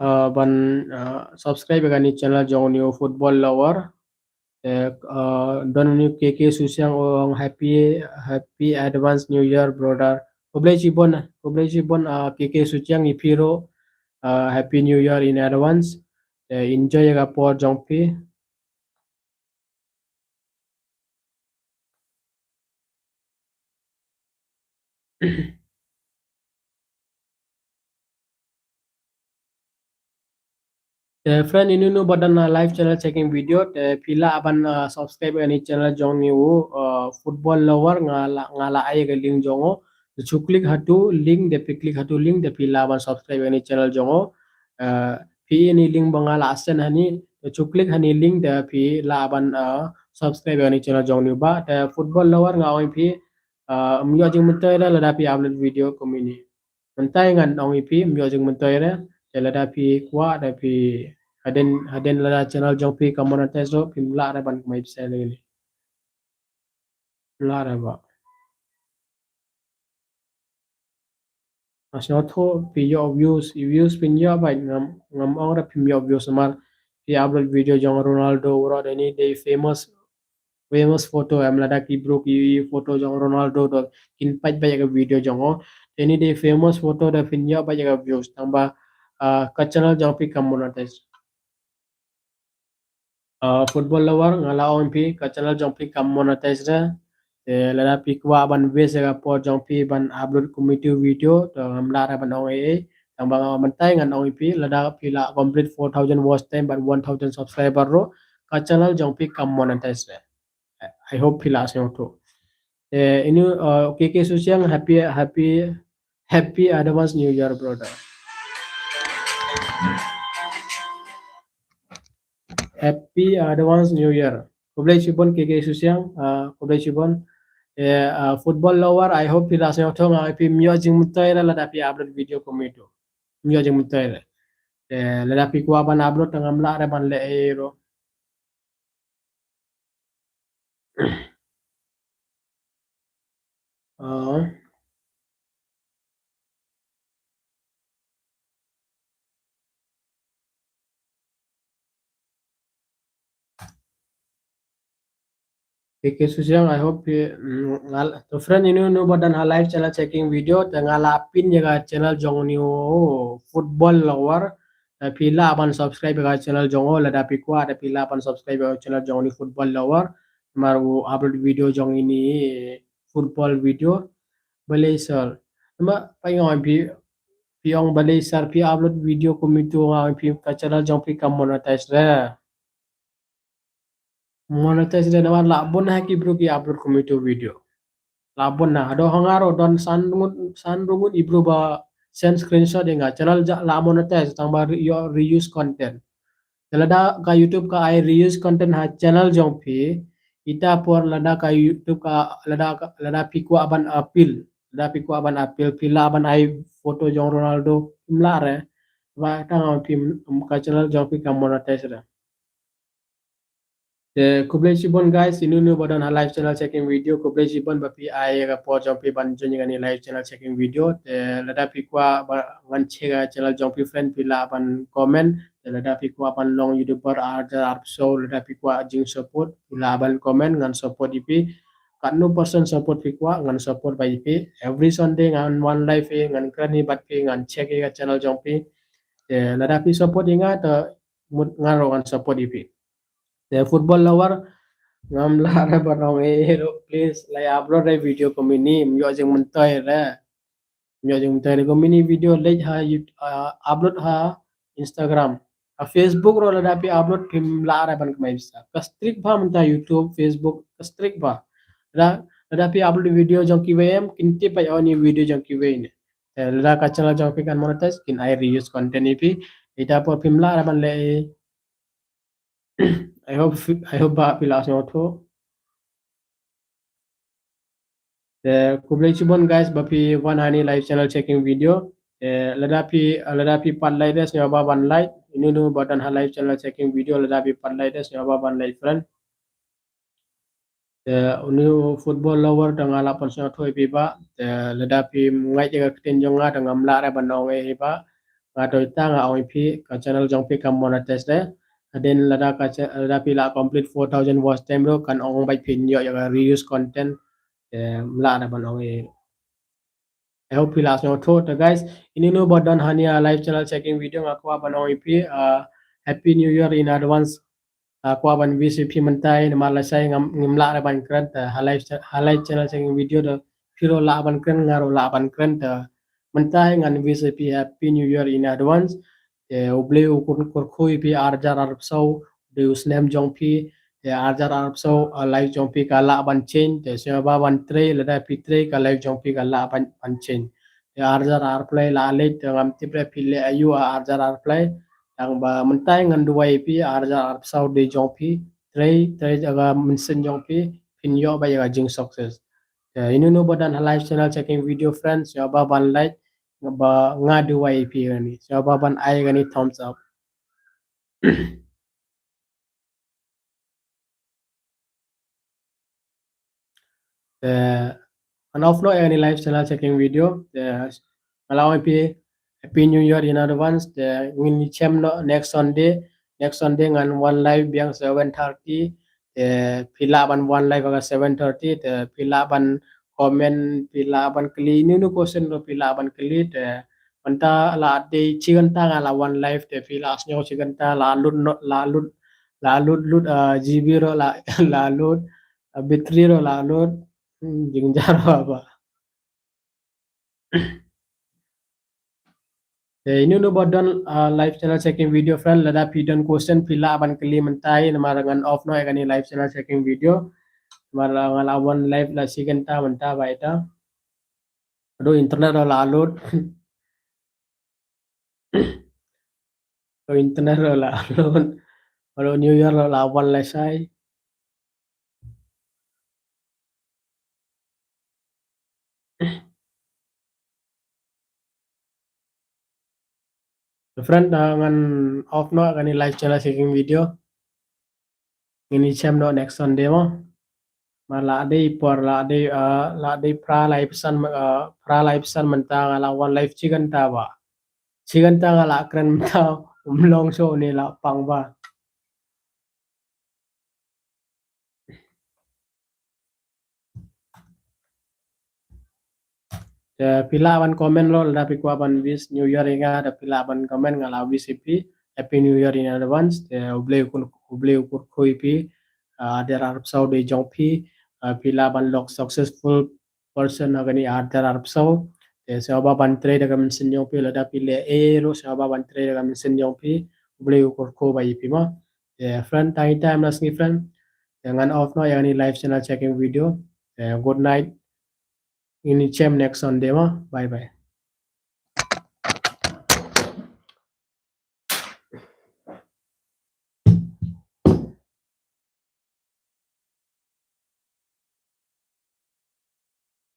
uh, ban, uh, subscribe ïa kane channel jong uni u Football Lover. Te, uh, don uni u K K Susiang, u ong happy, happy advance New Year brother. Khublei shibun, khublei shibun, uh, K K Susiang, ïa phi ruh, uh, happy New Year in advance. Te enjoy ïa ka por jong phi. Te friend, uni uno ba don ha live channel checking video, te phi lah ban, uh, subscribe ïa kane channel jong uni u, uh, Football Lover, nga la, nga la ai ïa ka link jong u. Te shu click ha utu u link, te phi click ha utu u link, te phi lah ban subscribe ïa kane channel jong u. Uh, phi ïohi ïa uni u link ba nga la send hangne, te shu click ha uni u link, te phi lah ban, uh, subscribe ïa kane channel jong uni u ba. Te Football Lover, nga ong ïa phi, uh, ym ïoh jingmyntoi re lada phi upload video kumne. Mynta ngan ong ïa phi ym ïoh jingmyntoi re, te lada phi kwah, te phi hadien, hadien lada channel jong phi kam monetize ruh, phim lah re ban kamai pisa lei lei. Lah re ba. Nga sngewthuh phi ïoh views, views phin ïoh ba ngam, ngam ong re phim ïoh views namar phi upload video jong Ronaldo, u ruh dei uni dei famous, famous photo, em lada ki briew ki ïohi photo jong Ronaldo, to kin peit beit ïa ka video jong u. Te uni dei famous photo, te phin ïoh beit ïa ka views, tang ba, ah, ka channel jong phi kam monetize. Ah, Football Lover, nga la ong ïa phi ka channel jong phi kam monetize re. Te lada phi kwah ban waste ïa ka por jong phi ban upload kumne uto u video, to ngam lah re ban ong ei ei. Tang ba nga mynta ngan ong ïa phi, lada phi la complete four thousand watch time bad one thousand subscriber ruh, ka channel jong phi kam monetize re. I hope phi la sngewthuh. Eh, uni u, uh, K K Susiang, happy, happy, happy advance New Year, brother. Happy advance New Year. Khublei shibun K K Susiang, uh, khublei shibun. Eh, uh, Football Lover, I hope phi la sngewthuh, nga ong ïa phi ym ïoh jingmyntoi re lada phi upload video kumne uto. Ym ïoh jingmyntoi re. Eh, lada phi kwah ban upload, te ngam lah re ban leh ei ei ruh. Ah. K K Susiang, I hope, eh, mm, nga la, to friend, uni uno ba don ha live channel checking video, te nga la pin ïa ka channel jong uni u Football Lover. Te phi lah ban subscribe ïa ka channel jong u, lada phi kwah, te phi lah ban subscribe ïa ka channel jong uni u Football Lover. Namar u upload video jong uni football video. Balei sir? Namar phi ong phi, phi ong balei sir phi upload video kumne uto, nga ong ïa phi ka channel jong phi kam monetize re. Monetize re namar la bun ha ki briew ki upload kumne uto u video. La bun ha, haduh ha nga ruh don san ngut, san ngut ki briew ba send screenshot ïa nga, channel jong la monetize tang ba re-, ïoh reuse content. Te lada ka YouTube ka ai reuse content ha channel jong phi, ita por lada ka YouTube ka, lada ka, lada phi kwah ban appeal, lada phi kwah ban appeal, phi lah ban ai photo jong Ronaldo, phim lah re. Ba tang phi, ka channel jong phi kam monetize re. Te khublei shibun guys, uni uno ba don ha live channel checking video, khublei shibun ba phi ai ïa ka por jong phi ban join ïa kane live channel checking video. Te lada phi kwah ba ngan check ïa ka channel jong phi friend, phi lah ban comment. Te lada phi kwah ban long YouTuber ar hajar arphew saw, lada phi kwah jing support, phi lah ban comment, ngan support ïa phi. Katno percent support phi kwah, ngan support bha ïa phi. Every Sunday ngan wan live ïa, ngan kren hi bad phi, ngan check ïa ka channel jong phi. Te lada phi support ïa nga, te mut nga ruh ngan support ïa phi. Te Football Lover, ngam lah re ban ong ei ei ruh, please, la upload re video kumne, ym ïoh jingmyntoi re. Ym ïoh jingmyntoi re kumne video, leit ha You-, ah, upload ha Instagram. Ha Facebook ruh lada phi upload phim lah re ban kamai pisa. Ka strict bha mynta YouTube, Facebook, ka strict bha. Lada Lada phi upload video jong kiwei em, kin tip pat ïa uni video jong kiwei ne. Te lada ka channel jong phi kan monetize, kin ai reuse content ïa phi. Ita por phim lah ra ban leh. I hope, I hope ba phi la sngewthuh. Te khublei shibun guys ba phi wan hani live channel checking video. Te lada phi, lada phi pat like te sngewbha ban like. Inu inu ba don ha live channel checking video lada phi pat like te sngewbha ban like friend. Te uni u football lover te nga la pynsngewthuh ïa phi ba. Te lada phi ngeit ïa ka ktien jong nga te ngam lah re ban ong ïa phi ba. Nga to ita nga ong ïa phi ka channel jong phi kam monetize te. Hadien lada ka cha-, lada phi la complete four thousand watch time ruh kan ong beit phin ïoh ïa ka reuse content. Te ngam lah re ban ong ïa phi. I hope phi la sngewthuh te guys. Inu inu ba don hani a live channel checking video nga kwah ban ong ïa phi, ah, Happy New Year in advance. Ah, kwah ban wish ïa phi mynta namar lashai ngam, ngim lah re ban kren te ha live, ha live channel checking video te phi ruh lah ban kren nga ruh lah ban kren te mynta ngan wish ïa phi Happy New Year in advance. Te U Blei u kur-, kyrkhu ïa phi ar hajar arphew, dei u snem jong phi, te ar hajar arphew, ah, life jong phi ka lah ban change, te sngewbha ban trei, lada phi trei ka life jong phi ka lah ban, ban change. Te ar hajar arphew la leit, te ngam tip re phi leh aïu ar hajar arphew, tang ba mynta ngan duwai ïa phi ar hajar arphew dei jong phi, trei, trei ïa ka mynsiem jong phi, phin ïoh beit ïa ka jingsuccess. Te inu inu ba don ha live channel checking video friends, sngewbha ban like, ba nga duwai ïa phi kane. Sngewbha ban ai kane thumbs up. Te ngan off noh ïa kane live channel checking video. Te nga la ong ïa phi Happy New Year in advance. Te ngin ïa chem noh next Sunday. Next Sunday ngan wan live biang seven thirty. Te phi lah ban wan live ha ka seven thirty. Te phi lah ban comment, phi lah ban kylli inu inu question ruh phi lah ban kylli. Te mynta la dei shi kynta nga la wan live te phi la sngew shi kynta la lut noh, la lut, la lut lut, ah, G B ruh la, la lut, ah, battery ruh la lut. Hmm, jingjar ba ba. Te inu inu ba don, ah, live channel checking video friend, lada phi don question phi lah ban kylli mynta hi namar ngan off noh ïa kane live channel checking video. Namar, ah, nga la wan live la shi kynta mynta ba ita. Aduh, internet ruh la lut. Aduh, internet ruh la lut. Aduh, New Year ruh la wan lashai. Friend, ah, ngan off noh kane live channel checking video. Ngin ïa chem noh next Sunday mo. Namar la dei por, la dei, ah, la dei phra lai phew san, ah, phra lai phew san mynta nga la wan live shi kynta ba. Shi kynta nga la kren mynta, um long show ne la pang ba. Te phi lah ban comment ruh lada phi kwah ban wish New Year ïa nga, te phi lah ban comment, nga la wish ïa phi Happy New Year in advance. Te U Blei u kur-, U Blei u kyrkhu ïa phi, ah, ar hajar arphew dei jong phi, ah, phi lah ban long successful person ha kane ar hajar arphew. Te sngewbha ban trei da ka mynsiem jong phi, lada phi leh ei ruh sngewbha ban trei da ka mynsiem jong phi, U Blei u kyrkhu bha ïa phi mo. Te friend, tang ita em la sngi friend. Te ngan off noh ïa kane live channel checking video. Te good night. Ngin ïa chem next Sunday mo. Bye bye.